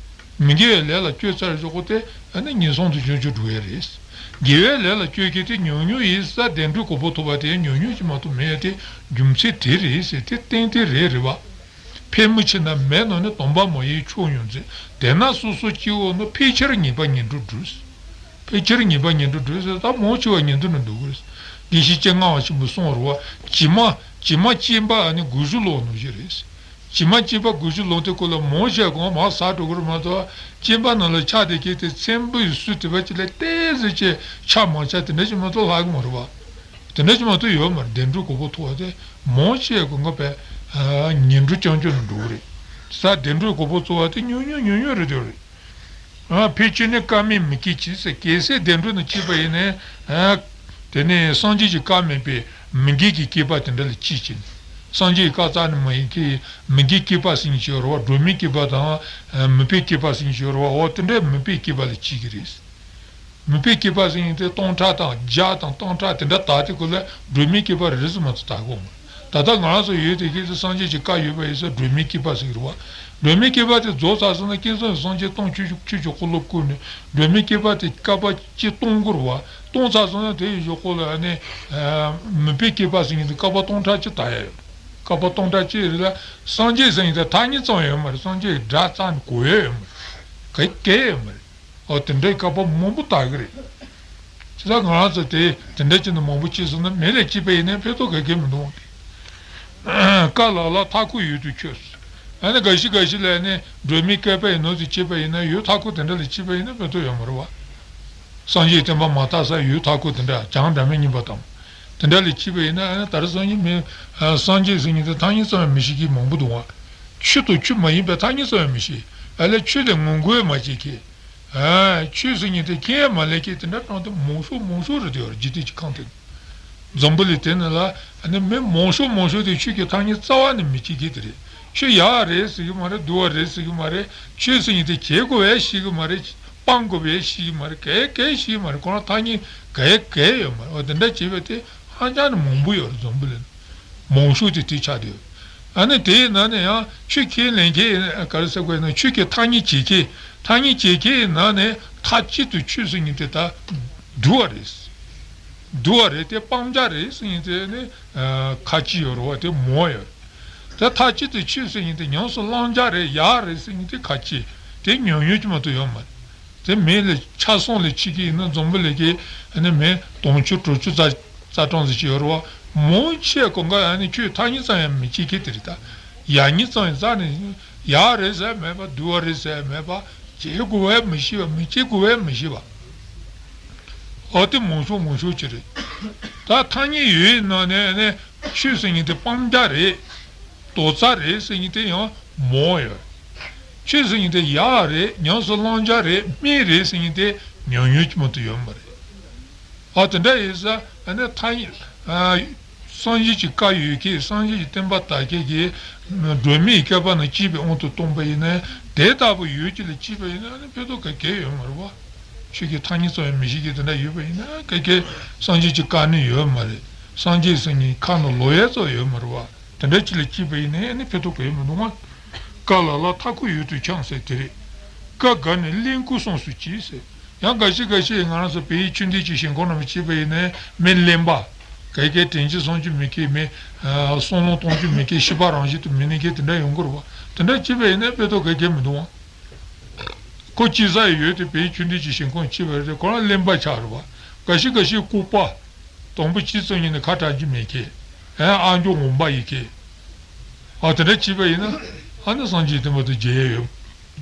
མི་དགེ་བའི་ལས་ལ་སྤྱོད་ཚར་ཞོག་གོ་དེ་ཨ་ནི་ངན་སོང་དུ་སྤྱོད་ཆོག་འགྲོ་ཡ་རེད། དགེ་བའི་ལས་ལ་སྤྱོད་མཁན་དེ་ཉུང་ཉུང་ཡིན་ཙང་བདེ་འགྲོའི་གོ་འཕང་ཐོབ་པ་དེ་ཉུང་ཉུང་ཅིག་མ་གཏོགས་མེད་ཡ་དེ་རྒྱུ་མཚན་དེ་རེད་ཟེར་དེ་གཏན་གཏན་རེད་རེད་བ། ཕལ་མོ་ཆེ་ན་མེད་ནོ་ནི་དོམ་པ་མ་ཡིན་ཁྱོ་ཡིན་ཟེར། དེས་ན་སོ་སོ་སྐྱེ་བོ་ནི་ཕལ་ཆེར་ངན་པ་ངན་འགྲོར་འགྲོ། ཕལ་ཆེར་ངན་པ་ངན་འགྲོར་འགྲོ་ཟེར་ད་མང་ཆེ་བ་ངན་འགྲོ་ནི་འགྲོ་གི་རེད། དགེ་བཤེས་སྤྱན་སྔ་བ་ཆེན་པོས་གསུངས་པ་རེད་བ། བྱེ་མ་བྱེ་མ་གཅན་པ་ཨ་ནི་དགུ་བཅུ་ལོངས་ནོ་ཞིག་རེད། བྱེ་མ་གཅན་པ་དགུ་བཅུ་ལོངས་དེ་ཁོ་ལ་མང་ཆེ་གང་མར་ཟག་འགྲོ་གི་རེད་མ་གཏོགས་གཅན་པ་ནང་ལ་ཆགས་བསྡད་མཁན་དེ་ཚེམ་བུ་ཡི་སུ་དེ་བ་ཅིག་ལ་ཏོག་ཙམ་ཅིག་ཆགས་མ་ཆགས་དེ་འདྲ་ཞིག་མ་གཏོགས་ལྷག་གི་མ་རེད་བ། དེ་འདྲ་ཞིག་མ་གཏོགས་ཡོད་མ་རེད། བདེ་འགྲོའི་གོ་འཕང་ཐོབ་པ་དེ་མང་ཆེ་གང་ག་བས་ངན་འགྲོ་རྐྱང་རྐྱང་ལ་འགྲོ་གི་རེད། ས་བདེ་འགྲོའི་གོ་འཕང་ཐོབ་པ་དེ་ཉུང་ཉུང་ཉུང་ཉུང་རེད་དེ་རེད། ཨ་ཕལ་ཆེར་ནི་སྐལ་མེད་མི་སྐྱེ་ཅིག་ཟེར། གལ་སྲིད་བདེ་འགྲོ་ནང་སྐྱེས་པ་ཡིན་ན། ཨ་དེ་ནི་སངས་རྒྱས་ཀྱི་བཀའ་མིན་པའི་མི་དགེ་གི་སྐྱེས་པ་དེ་འདྲ་ལ་སྐྱེ་ཅིང་། སངས་རྒྱས་ཀྱི་བཀའ་རྩ་ནས་མ་ཡིན་མཁན་མི་དགེ་སྐྱེས་པ་ཟེར་མཁན་ཞིག་ཡོད་རེད་བ། སྒྲོན་མེའི་སྐྱེས་པ་དང་མུན་པའི་སྐྱེས་པ་ཟེར་མཁན་ཞིག་ཡོད་རེད་བ། འོ་དེ་འདྲའི་མུན་པའི་སྐྱེས་པ་ལ་སྐྱེ་གི་རེད། མུན་པའི་སྐྱེས་པ་ཟེར་མཁན་དེ་སྟོང་ཕྲག་དང་བརྒྱ་དང་སྟོང་ཕྲག་དེ་འདྲ་དག་དེ་ཁོ་ལ་སྒྲོན་མེའི་སྐྱེས་པ་རེད་ཟེར་མ་གཏོགས་དག་གོ་མ། ད་ལྟ་ང་རང་ཚོ་ཡོད་དེ་ཁྱེད་ཚོ་སངས་རྒྱས་ཀྱི་བཀའ་ཡོད་པ་ཡིན་ཙང་སྒྲོན་མེའི་སྐྱེས་པ་ཟེར་གི་རེད་བ། སྒྲོན་མེའི་སྐྱེས་པ་དེ་རྫོགས་ཚར་སོང་ན་ཀུན་བཟང་སངས་རྒྱས་སྟོང་ཆོས་ཆོས་ཀྱི་འཁོར་ལོ་བསྐོར་ནས་སྒྲོན་མེའི་སྐྱེས་པ་དེ་བསྐལ་པ་གཅིག་སྟོང་འགོར་བ། སྟོང་ཚར་སོང་ན་དེ་ཡི་གཞུག་གུ་ལ་ཨ་ནི་མུན་པའི་སྐྱེས་པ་ཟེར་མཁན་དེ་བསྐལ་པ་སྟོང་ཕྲག་གཅིག་དག་ཡ་ཡོད། བསྐལ་པ་སྟོང་ཕྲག་གཅིག་རེད་ལ་སངས་རྒྱས་ཟེར་མཁན་དེ་ཐ་སྙད་ཙམ་ཡོད་མ་རེད། སངས་རྒྱས་སྒྲ་རྩ་ནས་གོ་ཡ་ཡོད་མ་རེད། ག་གེ་ཡོད་མ་རེད། ཨོ་དེ་འདྲའི་བསྐལ་པ་མང་པོ་དག་གི་རེད། བྱས་ཙང་ང་རང་ཚོ་དེ་དེ་འདྲ་བྱས་ནས་མང་པོ་སྐྱེས་སོང་ན་མི་ལ་སྐྱེས་པ་ཡིན་ན་ཕན་ཐོགས་ག་གེ་མི་འདུག་སྟེ། ཀ་ལ་ལ་མཐའ་འཁོབ་ཡུལ་དུ་ཁྱོད། ཨ་ནི་འགའ་ཞིག་འགའ་ཞིག་ལ་ནི་སྒྲོན་མེའི་བསྐལ་པ་ཡི་ནང་དུ་སྐྱེས་པ་ཡིན་ན་ཡུལ་མཐའ་འཁོབ་དེ་འདྲ་ལ་སྐྱེས་པ་ཡིན་ན་ཕན་ཐོགས་ཡོད་མ་རེད་བ། སངས་རྒྱས་བསྟན་པ་མ་དར་ས་ཡུལ་མཐའ་འཁོབ་དེ་འདྲ་བྱང་སྒྲ་མི་སྙན་པ་དང་། དེ་འདྲ་ལ་སྐྱེས་པ་ཡིན་ན་ཨ་ནི་ད་རེས་སང་ཉིན་མི་སངས་རྒྱས་ཟེར་མཁན་དེ་ཐ་སྙད་ཙམ་ཡང་མི་ཤེས་མཁན་མང་པོ་འདུག་བ། ཆོས་དང་ཆོས་མ་ཡིན་པའི་ཐ་སྙད་ཙམ་ཡང་མི་ཤེས། ཨ་ལས་ཆོས་ལ་ངོ་རྒོལ་མ་བྱེད་མཁན། ཨ་ཆོས་ཟེར་མཁན་དེ་ཁས་མ་ལེན་མཁན་དེ་འདྲ་གྲངས་དེ་མང་ཤོས་མང་ཤོས་རེད་དེ་ཡོད་རེད། འཇིག་རྟེན་གྱི་ཁམས་དེ། འཛམ་བུ་གླིང་དེ་ནང་ལ་ཨ་ནི་མི་མང་ཤོས་མང་ཤོས་དེ་ཆོས་ཀྱི་ཐ་སྙད་རྩ་བ་ནས་མི་ཤེས་མཁན་དེ་རེད། ཆོས་ཡག་རེད་ཟེར་གི་མ་རེད། སྡུག་པ་རེད་ཟེར་གི་མ་རེད། ཆོས་ཟེར་མཁན་དེ་བྱེད་དགོས་པས་ཤེས་གི་མ་རེད། སྤང་དགོས་པས་ཤེས་གི་མ་རེད། གས་གས་ཤེས་གི་མ་རེད། ཁོ་རང་ཐ་སྙད་གས་གས་ཡོད་མ་རེད། འོ་དེ་འདྲ་བྱས་པ་དེ་ཧ་ཅང་ནས་མང་པོ་ཡོད་རེད། འཛམ་བུ་གླིང་། མང་ཤོས་དེ་དེ་ཆགས་བསྡད་ཡོད། ཨ་ནི་དེའི་ནང་ནས་ཡང་ཆོས་ཁས་ལེན་མཁན་ག་རེ་ཟེར་དགོས་ན་ཆོས་ཀྱི་ཐ་སྙད་བྱེད་མཁན། ཐ་སྙད་བྱེད་མཁན་ནང་ནས་མཐའ་གཅིག་ཏུ་ཆོས་ཟེར་མཁན་དེ་ད་སྡུག་པ་རེད། སྡུག་པ་རེད་དེ་སྤང་བྱ་རེད་ཟེར་མཁན་དེ་ནི་ཁ་ཅིག་ཡོད་རེད་བ། དེ་མང་ཡོད་རེད། དེ་མཐའ་གཅིག་ཏུ་ཆོས་ཟེར་མཁན་དེ་ཉམས་སུ་བླང་བྱ་རེད། ཡག་རེད་ཟེར་མཁན་དེ་ཁ་ཅིག་དེ་ཉུང་ཉུང་ཅིག་མ་གཏོགས་ཡོད་མ་རེད། དེ་མི་ལ་ཆ་ཚང་ལ་ཕྱེ་གི་ཡིན་ན་འཛམ་བུ་གླིང་གི་ཨ་ནི་མི་དུང་ཕྱུར་དྲུག་ཅུ་རྩ་རྩ་གྲངས་ཙམ་ཅིག་ཡོད་རེད་བ། མང་ཆེ་གང་ག་ཨ་ནི་ཆོས་ཐ་སྙད་ཙམ་ཡང་མི་ཤེས་མཁན་དེ་རེད་ད། ཡག་ཉེས་ཙམ་ཡང་རྩ་ནས་ཡག་རེད་ཟེར་མེད་པ། སྡུག་པ་རེད་ཟེར་མེད་པ། བྱེད་དགོས་པས་མི་ཤེས་པ། མི་བྱེད་དགོས་པས་མི་ཤེས་པ། འོ་དེ་མང་ཤོས་མང་ཤོས་ཅིག་རེད། ད་ཐ་སྙད་ཡོད་ནང་ནས་ཨ་ནི་ཆོས་ཟེར་མཁན་དེ་སྤང་བྱ་རེད། དོར་རྩ་རེད་ཟེར་མཁན་དེ་ཡང་མང་ཡོད། ཆོས་ཟེར་མཁན་དེ་ཡག་རེད། ཉམས་སུ་བླང་བྱ་རེད། སྨན་རེད་ཟེར་མཁན་དེ་ཉུང་ཉུང་ཅིག་མ་གཏོགས་ཡོད་མ་རེད། ཨ་དེ་འདྲ་ཡིན་ཙང་ཨ་ནི་ཐ་སྙད་ཨ་སངས་རྒྱས་ཀྱི་བཀའ་ཡོད་མཁན། སངས་རྒྱས་ཀྱི་བསྟན་པ་དར་མཁན་གྱི་སྒྲོན་མེའི་བསྐལ་པ་ནང་སྐྱེས་པའི་དབང་དུ་བཏང་པ་ཡིན་ན། དེ་ལྟ་བུ་ཡོད་ཀྱི་ལ་སྐྱེས་པ་ཡིན་ན་ཨ་ནི་ཕན་ཐོགས་ག་གེ་ཡོད་མ་རེད་བ། ཆོས་ཀྱི་ཐ་སྙད་ཙམ་ཡང་མི་ཤེས་མཁན་དེ་འདྲ་ཡོད་པ་ཡིན་ན་ག་གེ་སངས་རྒྱས་ཀྱི་བཀའ་ནི་ཡོད་མ་རེད། སངས་རྒྱས་ཟེར་མཁན་ཁ་ནང་ལོག་ཡས་ཙམ་ཡོད་མ་རེད་བ། དེ་འདྲ་ཅིག་ལ་སྐྱེས་པ་ཡིན་ན་ཨ་ནི་ཕན་ཐོགས་ག་ཡོད་མི་འདུག་བ། ཀ་ལ་ལ་མཐའ་འཁོབ་ཡུལ་དུ་འཁྱམས་ཟེར་དེ་རེད། ཀ་དགར་ནས་གླེན་ལྐུགས་གསུམ་སུ་སྐྱེས་ཟེར། ཡང་འགའ་ཞིག་འགའ་ཞིག་ང་རང་ཚོ་བོད་ཡིག་ཆོས་ལྡན་གྱི་ཞིང་ཁམས་ནང་སྐྱེས་པ་ཡིན་ན་མི་གླེན་པ། ག་གེ་དྲན་རྒྱུ་བསམ་རྒྱུ་མེད་མཁན། མི་བསམ་བློ་གཏོང་རྒྱུ་མེད་མཁན། ཤི་བ་རང་བཞིན་དུ་མི་གནས་མཁན་དེ་འདྲ་ཡོང་གི་རེད་བ། དེ་འདྲ་སྐྱེས་པ་ཡིན་ན་ཕན་ཐོགས་ག་གེ་མི་འདུག་བ། ཁོ་སྐྱེ་ས་ཡི་ཡུལ་དེ་བོད་ཆོས་ལྡན་གྱི་ཞིང་ཁམས་སྐྱེས་པ་རེད། ཁོ་རང་གླེན་པ་ཆགས་རེད་བ། འགའ་ཞིག་འགའ་ཞིག་ལྐུགས་པ། དང་པོ་སྐྱེས་ཙམ་ཉིད་ནས་ཁ་གྲག་རྒྱུ་མེད་མཁན། ཨ་ཨ་མཆོག་ངོ་མ་ཡིན་མཁན། ཨ་དེ་འདྲ་བྱས་པ་ཡིན་ན། ཨ་ནི་སངས་རྒྱས་དེ་མ་གཏོགས་མཇལ་ཡ་ཡོད།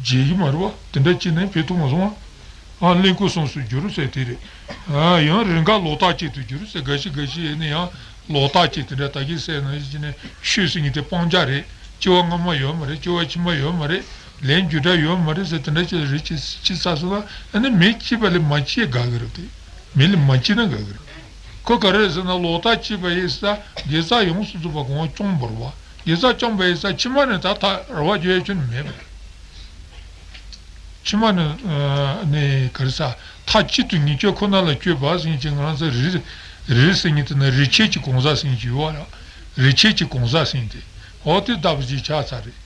མཇལ་གྱི་མ་རེད་བ། དེ་འདྲ་བྱས་ན་བོད་ཐུག་མ་སོང་བ། ཨ་གླེན་ལྐུགས་སོམས་སུ་འགྱུར་ཟེར་དེ་རེད། ཨ་ཡང་རེས་འགའ་ལོག་ལྟ་ཅན་དུ་འགྱུར་ཟེར། འགའ་ཞིག་འགའ་ཞིག་ཡིན་ན་ཡང་ལོག་ལྟ་ཅན། དེ་འདྲ་ད་གིན་ཟེར་ན་ཡིན་ནས་ཆོས་ཟེར་མཁན་དེ་སྤང་བྱ་རེད། སྐྱེ་བ་སྔ་མ་ཡོད་མ་རེད། སྐྱེ་བ་ཕྱི་མ་ཡོད་མ་རེད། ལན་རྒྱུ་འབྲས་ཡོད་མ་རེད་ཟེར། དེ་འདྲ་ཅིག་རེད། ཅི་ཅི་ས་སོ་ན་ཨ་ནི་མི་སྐྱེས་པ་ལས་མ་སྐྱེས་དགའ་གི་རེད་དེ། མི་ལས་མ་སྐྱེས་ན་དགའ་གི་རེད། ཁོ་ག་རེ་ཟེར་ན་ལོག་ལྟ་སྐྱེས་པ་ཡིན་ས་དགེ་རྩ་ཡོངས་སུ་རྫོགས་པ་གང་བ་བཅོམ་པ་རེད་བ། དགེ་རྩ་བཅོམ་པ་ཡིན་ས་ཕྱི་མ་ནས་ད་ཐར་བ་རྒྱུ་ཡ་ཁྱོན་ནས་མེད་པ་རེད། ཕྱི་མ་ནས་ནས་ག་རེ་ཟ། མཐའ་གཅིག་ཏུ་ཉེས་སྤྱོད་ཁོ་ན་ལ་སྤྱོད་པ་ཟེར་མཁན་ཅིག་ང་རང་ཚོ་རིགས་རིགས་ཟེར་མཁན་དེ་ན་རིགས་ཆད་ཀྱི་གང་ཟག་ཟེར་མཁན་ཅིག་ཡོད་བ་ར། རིགས་ཆད་ཀྱི་གང་ཟག་ཟེར་མཁན་དེ། འོ་དེ་ལྟ་བུ་ཅིག་ཆགས་ཚར་རེད།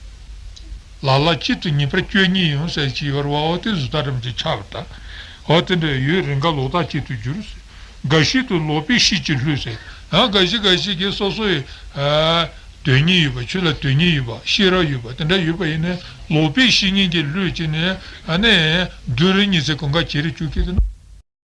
ལ་ལ་གཅིག་ཏུ་ཉེས་པར་སྤྱོད་ཉེས་ཡོང་ཟེར་གྱི་ཡོད་རེད་བ། འོ་དེ་བཟོ་ལྟ་འདྲ་མི་ཅིག་ཆགས་པ་ད། འོ་དེ་འདྲ་ཡོད། རེས་འགའ་ལོག་ལྟ་ཅན་དུ་འགྱུར་ཟེར། འགའ་ཞིག་ཏུ་ལོག་པའི་ཤེས་ཀྱིས་བསླུས་ཟེར། ཡང་འགའ་ཞིག་འགའ་ཞིག་གིས་སོ་སོའི་ཨ་དོན་གཉེར་ཡོད་པ། ཆོས་ལ་དོན་གཉེར་ཡོད་པ། ཤེས་རབ་ཡོད་པ། དེ་འདྲ་ཡོད་པ་ཡིན་ན་ལོག་པའི་བཤེས་གཉེན་གྱིས་བསླུས་བྱས་ནས་ཨ་ནི་བདུད་རིགས་ཉི་ཚེ་གང་ག་བྱེད་རེས་བཅུག་གི་དེ་ན།